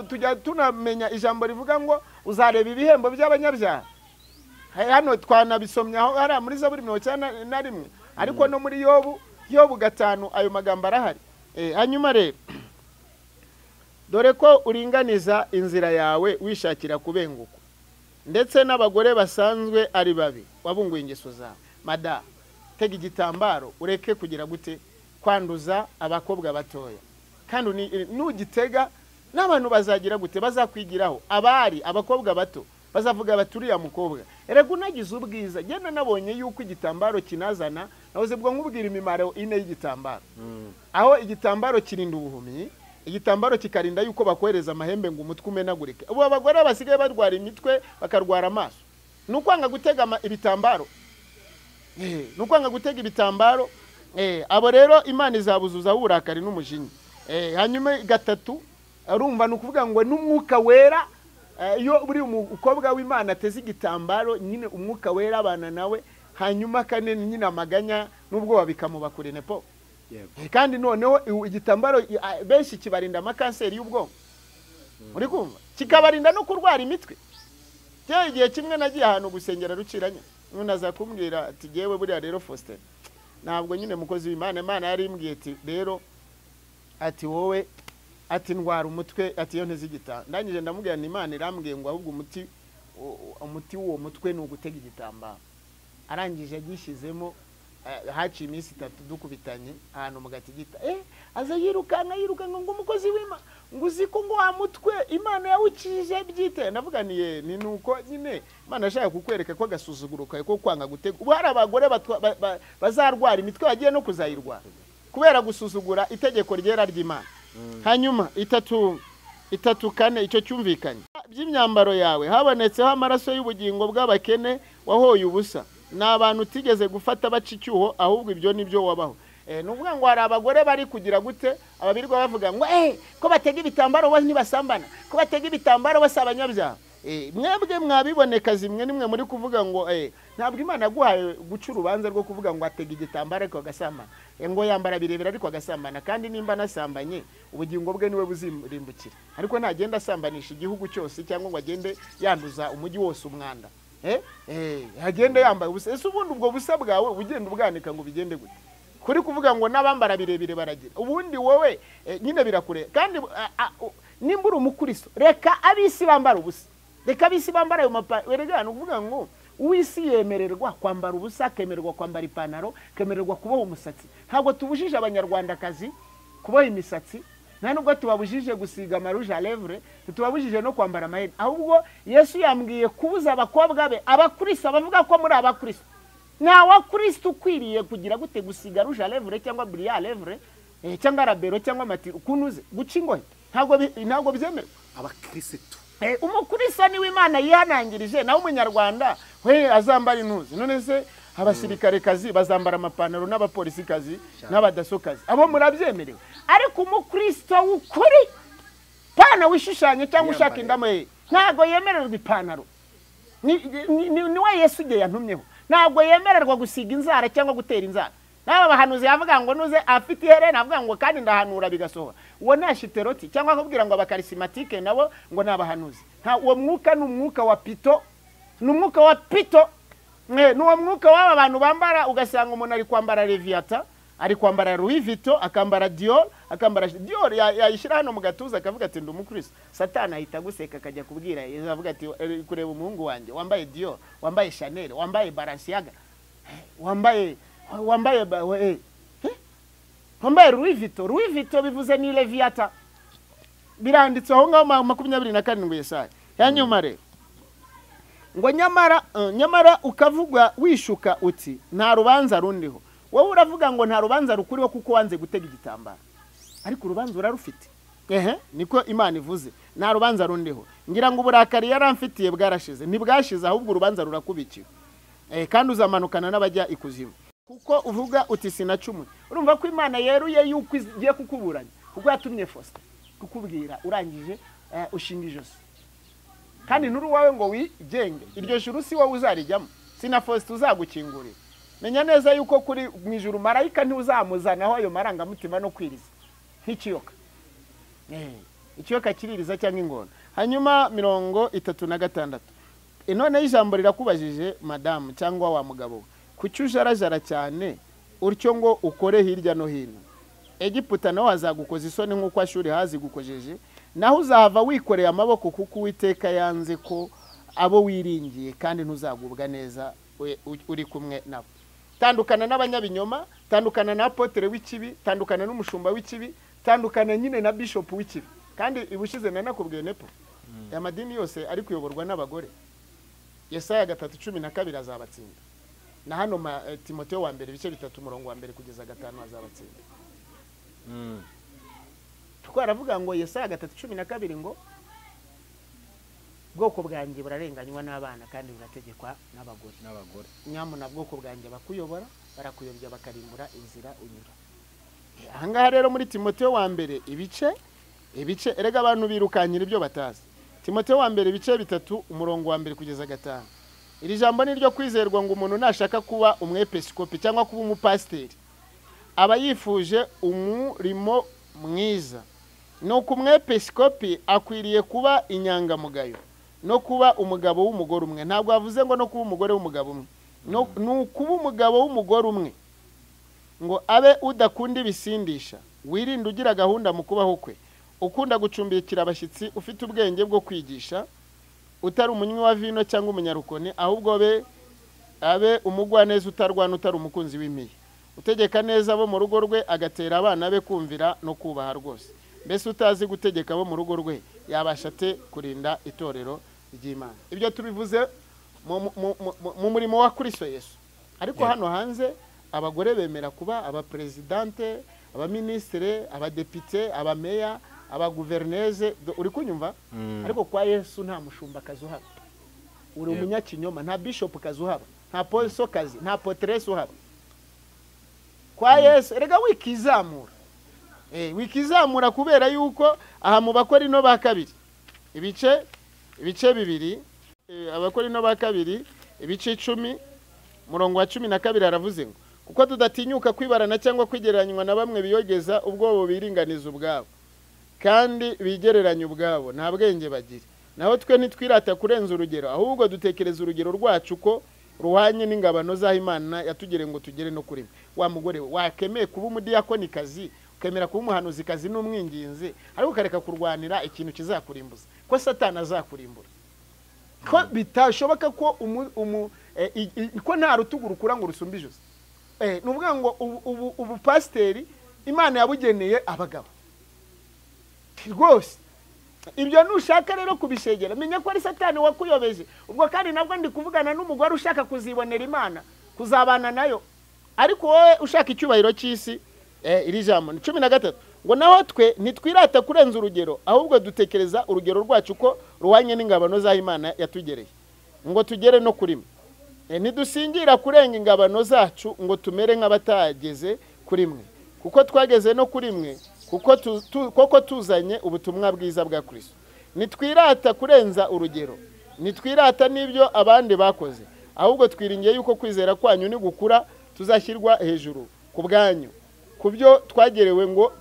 tujya tunamenya ijambo rivuga ngo uzareba ibihembo by'abanyabyaha. Hano twanabisomye aho hari muri Zaburi 91, ariko no muri Yobu 5 ayo magambo arahari. Hanyuma rero dore ko uringaniza inzira yawe wishakira kubenguka, ndetse n'abagore basanzwe ari babi wabunguye ingeso zawe. Mada, tega igitambaro ureke kugira gute kwanduza abakobwa batoya. Kandi nugitega n'abantu bazagira gute, bazakwigiraho. Abari abakobwa bato bazavuga baturiya mukobwa erega unagize ubwiza. Genda nabonye yuko igitambaro kinazana, nahoze bwo nkubwira imimaro ine y'igitambaro. Aho igitambaro kirinda ubuhumyi, igitambaro kikarinda yuko bakohereza amahembe ngo umutwe umenagurike. Ubu abagore basigaye barwara imitwe bakarwara amaso, nukwanga gutega ibitambaro. Nukwanga gutega ibitambaro. Abo rero Imana izabuzuza uburakari n'umujinya. Hanyuma gatatu arumva nukuvuga ngo n'umwuka wera, iyo buri umukobwa w'Imana ateze igitambaro nyine umwuka wera abana nawe. Hanyuma kane nyine amaganya n'ubwoba bikamuba kure nepo. Kandi noneho igitambaro benshi kibarinda amakanseri y'ubwonko, uri kumva, kikabarinda no kurwara imitwe. Cyo igihe kimwe nagiye ahantu gusengera ruciranya, umuntu aza kumbwira ati jewe buriya rero Faustin ntabwo nyine mukozi w'Imana, Imana yari imbwiye ati rero ati wowe ati ndwara umutwe, ati iyo nteze igitambaro. Ndangije ndamubwira ni Imana irambwiye ngo ahubwo umuti w'uwo mutwe ni ugutega igitambaro. Arangije agishyizemo, haciye iminsi 3 dukubitanye ahantu mu gatigita. Aza yirukanka ngo umukozi w'Imana ngo uzi ko ngo wa mutwe Imana yawukije byite. Ndavuga ni nuko nyine Imana ashaka kukwereka ko agasuzuguro kawe ko kwanga gutega. Ubu hari abagore bazarwara imitwe bagiye no kuzayirwara kubera gusuzugura itegeko ryera ry'Imana. Hanyuma 3:4 icyo cyumvikanye by'imyambaro yawe habonetseho amaraso y'ubugingo bw'abakene wahoye ubusa, n'abantu utigeze gufata baca icyuho, ahubwo ibyo nibyo wabaho. Nuvuga ngo hari abagore bari kugira gute, ababirwa bavuga ngo ko batega ibitambaro bo ntibasambana, ko batega ibitambaro bo si abanyabyaha. Mwebwe mwabiboneka zimwe nimwe muri kuvuga ngo ntabwo Imana yaguhaye guca urubanza rwo kuvuga ngo atega igitambaro ariko agasambana, ngo yambara birebera ariko agasambana. Kandi nimba nasambanye ubugingo bwe niwe buzirimbukira, ariko ntagenda asambanisha igihugu cyose cyangwa ngo agende yanduza umujyi wose umwanda. Agende yambaye ubusa. Ese ubundi ubwo busa bwawe ugenda ubwanika ngo bigende gute? Kuri kuvuga ngo n'abambara birebire baragira, ubundi wowe nyine birakure. Kandi nimba uri umukristo reka abisi bambara ubusa, reka abisi bambara ayo mapa. Erega nukuvuga ngo uwisi yemererwa kwambara ubusa, akemererwa kwambara ipantaro, kemererwa kuboha umusatsi. Ntabwo tubujije abanyarwandakazi kuboha imisatsi, nta nubwo tubabujije gusiga amarouge à lèvres, tubabujije no kwambara amaherena. Ahubwo Yesu yambwiye kubuza abakobwa be abakristo, abavuga ko muri abakristo, nta wakristo ukwiriye kugira gute gusiga rouge à lèvres cyangwa brillant à lèvres cyangwa rabero cyangwa matiro kunuze guca ingohe, ntabwo byemerwa abakristo. Umukristo niwe Imana yihanangirije, naho umunyarwanda we azambara intuzi. None se abasirikare kazi bazambara amapantaro n'abapolisi kazi n'abadaso kazi, abo murabyemerewe. Ariko umukristo w'ukuri pana wishushanye cyangwa ushaka indamo ye ntabwo yemererwa ipantaro. Ni we Yesu igihe yantumyeho, ntabwo yemererwa gusiga inzara cyangwa gutera inzara. N'aba bahanuzi yavuga ngo nuze afite iherena avuga ngo kandi ndahanura bigasohora, uwo nta shiteroti. Cyangwa akubwira ngo abakarisimatike nabo ngo ni abahanuzi. Nta uwo mwuka, ni umwuka wa pito, ni umwuka wa pito. N'uwo mwuka w'aba bantu bambara, ugasanga umuntu ari kwambara Leviathan, ari kwambara Louis Vuitton, akambara Dior, akambara Dior yayishyira hano mu gatuza akavuga ati ndi umukristo. Satani ahita guseka akajya kubwira Yesu avuga ati kureba umuhungu wanjye wambaye Dior, wambaye Chanel, wambaye Balenciaga, wambaye wambaye Louis Vuitton. Louis Vuitton bivuze ni Leviathan, biranditse aho ngaho 27 Yesaya. Hanyuma rero ngo nyamara ukavuga wishuka uti nta rubanza rundiho. Wowe uravuga ngo nta rubanza rukuriho kuko wanze gutega igitambaro, ariko urubanza urarufite. Niko Imana ivuze, nta rubanza rundiho. Ngira ngo uburakari yaramfitiye bwarashize, ntibwashize ahubwo urubanza rurakubikiwe, kandi uzamanukana n'abajya ikuzimu, kuko uvuga uti sinacumuye. Urumva ko Imana yeruye yuko igiye kukuburanya, kuko yatumye Faustin kukubwira, urangije ushinga ijosi, kandi nturi uwawe ngo wigenge. Iryo juru si wowe uzarijyamo, si na Faustin uzagukingurira. Menya neza yuko kuri mu ijuru marayika ntuzamuzanaho ayo marangamutima no kwiriza nk'ikiyoka, ikiyoka kiririza cyangwa ingona. Hanyuma 36, none ijambo rirakubajije madamu cyangwa wa mugabo, kuki ujarajara cyane utyo ngo ukore hirya no hino? Egiputa naho hazagukoza isoni nk'uko Ashuri hazigukojeje, naho uzahava wikoreye amaboko, kuko Uwiteka yanze ko abo wiringiye, kandi ntuzagubwa neza uri kumwe nabo. Tandukana n'abanyabinyoma, tandukana na apotre w'ikibi, tandukana n'umushumba w'ikibi, tandukana nyine na bishop w'ikibi. Kandi ibushize nanakubwiye nepo, aya madini yose ari kuyoborwa n'abagore. Yesaya 3:12 azabatsinda, na hano Timotheo wa mbere ibice 3 umurongo wa 1 kugeza 5 azabatsinda. Kuko aravuga ngo Yesaya 3:12 ngo bwoko bwanjye burarenganywa n'abana kandi burategekwa n'abagore. Nyamuna bwoko bwanjye bakuyobora, barakuyobya bakarimbura inzira unyura. Ahangaha rero muri Timotheo wa mbere ibice erega abantu birukanyira ibyo batazi. Timotheo wa mbere ibice 3 umurongo wa 1 kugeza 5. Iri jambo ni ryo kwizerwa ngo umuntu nashaka kuba umwepiskopi cyangwa kuba umupasiteri aba yifuje umurimo mwiza. Nuko umwepiskopi akwiriye kuba inyangamugayo no kuba umugabo w'umugore umwe. Ntabwo avuze ngo no kuba umugore w'umugabo umwe, no kuba umugabo w'umugore umwe, ngo abe udakunda ibisindisha, wirinde ugira gahunda mu kubaho kwe, ukunda gucumbikira abashyitsi, ufite ubwenge bwo kwigisha, utari umunywi wa vino cyangwa umunyarukoni, ahubwo abe umugwaneza utarwana, utari umukunzi w'imiye, utegeka neza abo mu rugo rwe, agatera abana be kumvira no kubaha rwose. Mbese utazi gutegeka abo mu rugo rwe yabasha ate kurinda itorero ry'Imana? Ibyo tubivuze mu murimo wa Kristo Yesu. Ariko hano hanze abagore bemera kuba abapresidente, abaministre, abadepite, abameya, abaguverneze. Uri kunyumva? Ariko kwa Yesu nta mushumba kazi uhaba, uri umunyakinyoma, nta bishop kazi uhaba, nta poso kazi, nta potresse uhaba kwa Yesu. Erega wikizamura, wikizamura kubera yuko aha mu Bakorino ba kabiri ibice 2, Abakorino ba kabiri ibice 10 murongo wa 12 aravuze ngo kuko tudatinyuka kwibarana cyangwa kwigereranywa na bamwe biyogeza ubwobo biringaniza ubwabo kandi bigereranya ubwabo, nta bwenge bagira. Naho twe ntitwirata kurenza urugero, ahubwo dutekereza urugero rwacu ko ruhanye n'ingabano z'aho Imana yatugere ngo tugere no kuri. Wa mugore we wakemeye kuba umudiyakonikazi, ukemera kuba umuhanuzikazi n'umwinginzi, ariko ukareka kurwanira ikintu kizakurimbuza, ko Satani azakurimbura. Ko bitashoboka ko ko nta rutugu rukura ngo rusumbe ijosi. Ni ukuvuga ngo ubu pasiteri Imana yabugeneye abagabo rwose. Ibyo nushaka rero kubishegera, menya ko ari Satani wakuyobeje. Ubwo kandi nabwo ndi kuvugana n'umugore ushaka kuzibonera Imana, kuzabana nayo, ariko wowe ushaka icyubahiro cy'isi. Iri jambo ni 13 ngo naho twe ntitwirata kurenza urugero, ahubwo dutekereza urugero rwacu ko ruhanye n'ingabano z'aho Imana yatugereye ngo tugere no kuri mwe. Ntidusingira kurenga ingabano zacu ngo tumere nk'abatageze kuri mwe, kuko twageze no kuri mwe, kuko tuzanye ubutumwa bwiza bwa Kristo. Nitwirata kurenza urugero, nitwirata n'ibyo abandi bakoze, ahubwo twiringiye yuko kwizera kwanyu nigukura tuzashyirwa hejuru ku bwanyu, ku byo twagerewe ngo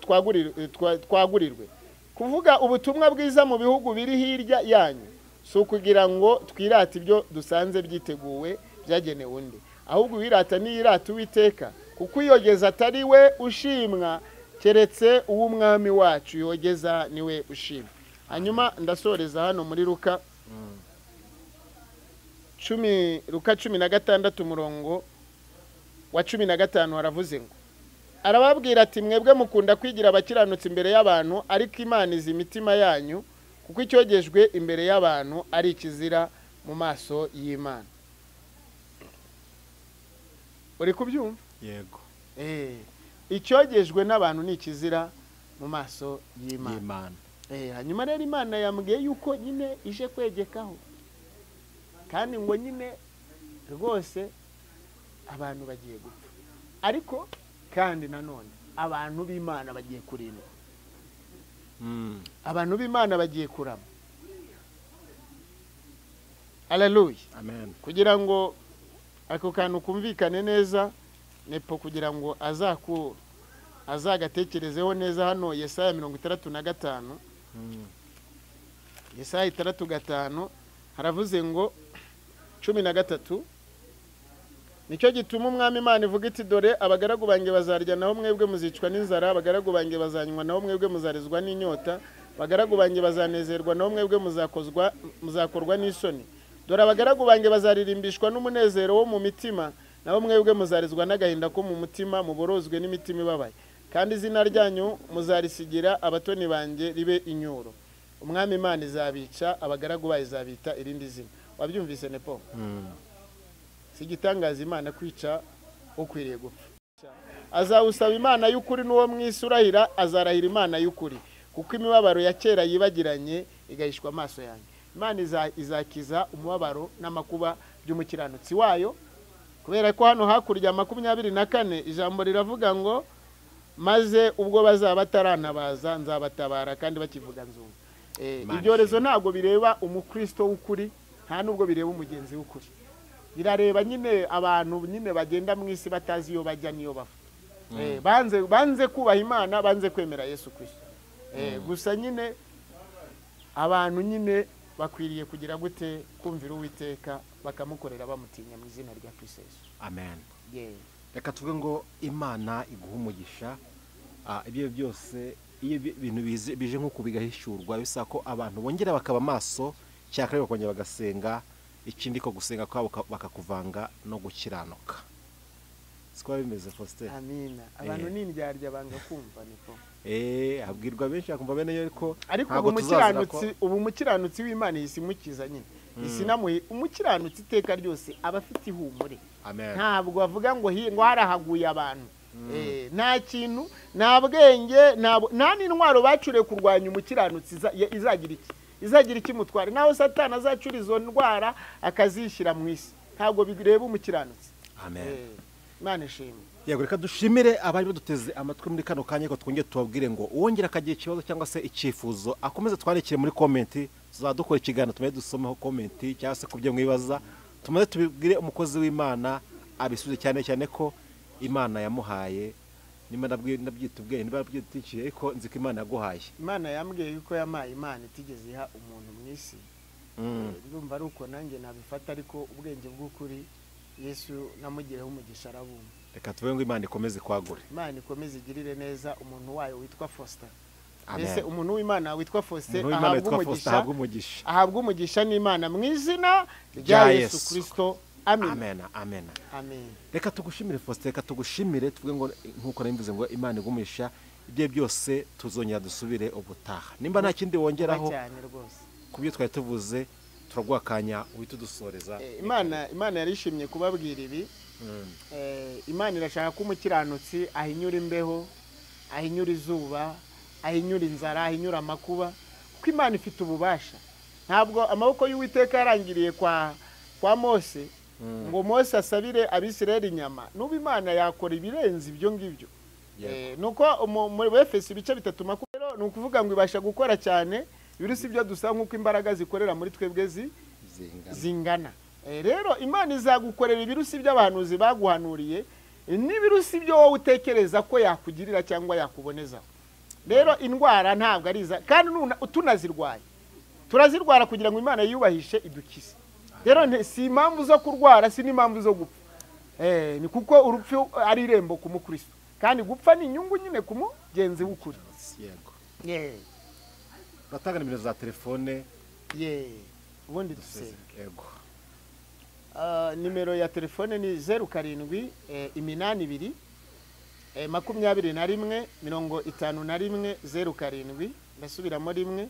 twagurirwe kuvuga ubutumwa bwiza mu bihugu biri hirya yanyu, si ukugira ngo twirate ibyo dusanze byiteguwe byagenewe undi. Ahubwo uwirata niyirata Uwiteka, kuko uyogeza atari we ushimwa, keretse uw'umwami wacu yogeza niwe ushimwa. Hanyuma ndasoreza hano muri Luka 10, Luka 16 umurongo wa 15, haravuze ngo arababwira ati mwebwe mukunda kwigira abakiranutsi imbere y'abantu, ariko Imana izi imitima yanyu, kuko icyogejwe imbere y'abantu ari ikizira mu maso y'Imana. Uri kubyumva? Yego. Icyogejwe n'abantu ni ikizira mu maso y'Imana. Hanyuma rero Imana yambwiye yuko nyine ije kwegekaho, kandi ngo nyine rwose abantu bagiye gupfa, ariko kandi nanone abantu b'Imana bagiye kurindwa, abantu b'Imana bagiye kurama. Haleluya, amen. Kugira ngo ako kantu kumvikane neza nepo, kugira ngo azagatekerezeho neza, hano Yesaya 65, Yesaya 65 haravuze ngo 13, nicyo gituma umwami Imana ivuga iti dore abagaragu banjye bazarya naho mwebwe muzicwa n'inzara, abagaragu banjye bazanywa naho mwebwe muzarizwa n'inyota, abagaragu banjye bazanezerwa naho mwebwe muzakorwa n'isoni. Dore abagaragu banjye bazaririmbishwa n'umunezero wo mu mitima, naho mwebwe muzarizwa n'agahinda ko mu mutima, muborozwe n'imitima ibabaye. Kandi izina ryanyu muzarisigira abatoni banjye ribe inyuro. Umwami Imana izabica, abagaragu bayo izabita irindi zina. Wabyumvise nepo? Si igitangaza Imana kwica ukwiriye gupfa. Azawusaba Imana y'ukuri, n'uwo mwisi urahira azarahira Imana y'ukuri, kuko imibabaro ya kera yibagiranye igahishwa amaso yanjye. Imana izakiza umubabaro n'amakuba by'umukiranutsi wayo, kubera ko hano hakurya 24 ijambo riravuga ngo maze ubwo bazaba batarantabaza nzabatabara kandi bakivuga nzumva. Ibyorezo ntabwo bireba umukristo w'ukuri, nta nubwo bireba umugenzi w'ukuri. Birareba nyine abantu nyine bagenda mu isi batazi iyo bajya niyo bava. Banze kubaha Imana, banze kwemera Yesu Kristo. Gusa nyine abantu nyine bakwiriye kugira gute? Kumvira Uwiteka bakamukorera bamutinya mu izina rya Kristo Yesu. Amen. Reka tuvuge ngo Imana iguha umugisha. Ibyo byose iyo ibintu bije nk'uko bigahishurwa, bisaba ko abantu bongera bakaba maso, cyakare bakongera bagasenga, ikindi ko gusenga kwabo bakakuvanga no gukiranuka. Siko bimeze Faustin? Amina. Abantu ni indyarya banga kumva niko. Abwirwa benshi akumva bene yo, ariko ubu umukiranutsi w'Imana yisimukiza nyine. Isinamuhe umukiranutsi iteka ryose aba afite ihumure. Ntabwo avuga ngo ngo harahaguye abantu. Nta kintu, nta bwenge, nta n'intwaro bacuriye kurwanya umukiranutsi izagira iki? Izagira iki mutware? Naho Satani azacura izo ndwara akazishyira mu isi, ntabwo bireba umukiranutsi. Amen. Imana ishimwe. Yego, reka dushimire abari baduteze amatwi muri kano kanya, ko twongeye tubabwire ngo uwongera akagira ikibazo cyangwa se icyifuzo akomeze twandikire muri comment, tuzadukora ikiganiro tumaze dusomeho comment cyangwa se kubyo mwibaza, tumaze tubibwire umukozi w'Imana abisubize, cyane cyane ko Imana yamuhaye. Nimba nabyita ubwenge, niba nabyitikiye, ariko nzi ko Imana yaguhaye. Imana yambwiye yuko yamaye Imana itigeze iha umuntu mu isi. Ndumva ari uko nanjye nabifata, ariko ubwenge bw'ukuri Yesu namugireho umugisha arabumva. Reka tuvuge ngo Imana ikomeze kwagure. Imana ikomeze igirire neza umuntu wayo witwa Faustin. Mbese umuntu w'Imana witwa Faustin ahabwa umugisha n'Imana mu izina rya Yesu Kristo. Amen. Amen. Amen. Amen. Reka tugushimire Faustin, reka tugushimire tuvuge ngo nkuko nabivuze ngo Imana igumisha ibyo byose, tuzongera dusubire ubutaha. Nimba nta kindi wongeraho ku byo twari tuvuze, turaguha uhita udusoreza. Imana yarishimye kubabwira ibi. Imana irashaka ko umukiranutsi ahinyura imbeho, ahinyura izuba, ahinyura inzara, ahinyura amakuba, kuko Imana ifite ububasha. Ntabwo amaboko y'Uwiteka yarangiriye kwa Mose ngo Mose asabire Abisirayeli inyama. N'ubu Imana yakora ibirenze ibyo ngibyo. Nuko muri Efeso ibice 3:20 ni ukuvuga ngo ibasha gukora cyane ibirusi ibyo dusaba nk'uko imbaraga zikorera muri twebwe zingana. Rero Imana izagukorera ibirusi by'abahanuzi baguhanuriye n'ibirusi byo wowe utekereza ko yakugirira cyangwa yakubonezaho. Rero indwara ntabwo ari iza, kandi tunazirwaye turazirwara kugira ngo Imana yiyubahishe idukize. Rero si impamvu zo kurwara, si n'impamvu zo gupfa. Ni kuko urupfu ari irembo ku mukristo, kandi gupfa ni inyungu nyine ku mugenzi w'ukuri. Yego. Uratanga nimero za telefone? Ubundi dusenge. Yego. Nimero ya telefone ni 07 82 21 51 07. Ndasubiramo rimwe,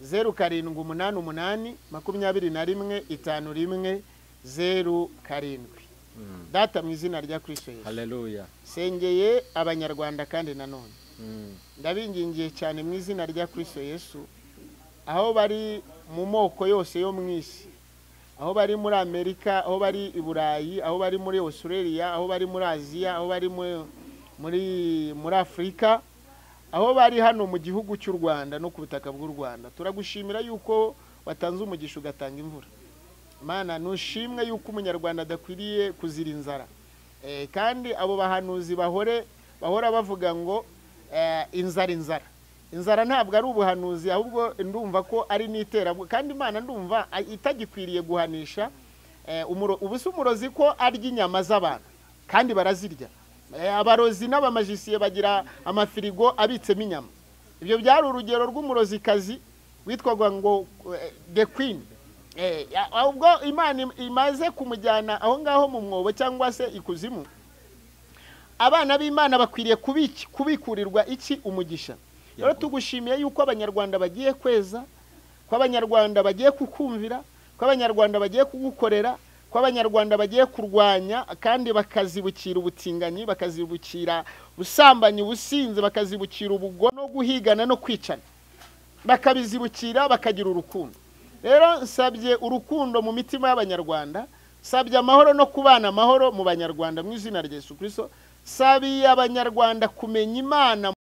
07 88 21 51 07. Data mu izina rya Kristo Yesu. Haleluya. Sengeye abanyarwanda kandi nanone ndabingingiye cyane mu izina rya Kristo Yesu, aho bari mu moko yose yo mu isi, aho bari muri Amerika, aho bari i Burayi, aho bari muri Australia, aho bari muri Aziya, aho bari muri Afrika, aho bari hano mu gihugu cy'u Rwanda no ku butaka bw'u Rwanda. Turagushimira yuko watanze umugisha ugatanga imvura. Mana, nushimwe yuko umunyarwanda adakwiriye kuzira inzara. Kandi abo bahanuzi bahora bavuga ngo inzara inzara. Inzara ntabwo ari ubuhanuzi, ahubwo ndumva ko ari n'iterabwoba. Kandi Imana ndumva itagikwiriye guhanisha ubu si umurozi ko arya inyama z'abantu kandi barazirya. Abarozi n'abamajisiye bagira amafirigo abitsemo inyama. Ibyo byari urugero rw'umurozikazi witwaga ngo The Queen. Ubwo Imana imaze kumujyana aho ngaho mu mwobo cyangwa se ikuzimu, abana b'Imana bakwiriye kubikurirwa iki? Umugisha. Rero tugushimiye yuko abanyarwanda bagiye kweza, ko abanyarwanda bagiye kukumvira, ko abanyarwanda bagiye kugukorera, ko abanyarwanda bagiye kurwanya kandi bakazibukira ubutinganyi, bakazibukira ubusambanyi, ubusinzi, bakazibukira ubugome no guhigana no kwicana, bakabizibukira bakagira urukundo. Rero nsabye urukundo mu mitima y'abanyarwanda, nsabye amahoro no kubana amahoro mu banyarwanda mu izina rya Yesu Kristo. Sabiye abanyarwanda kumenya Imana.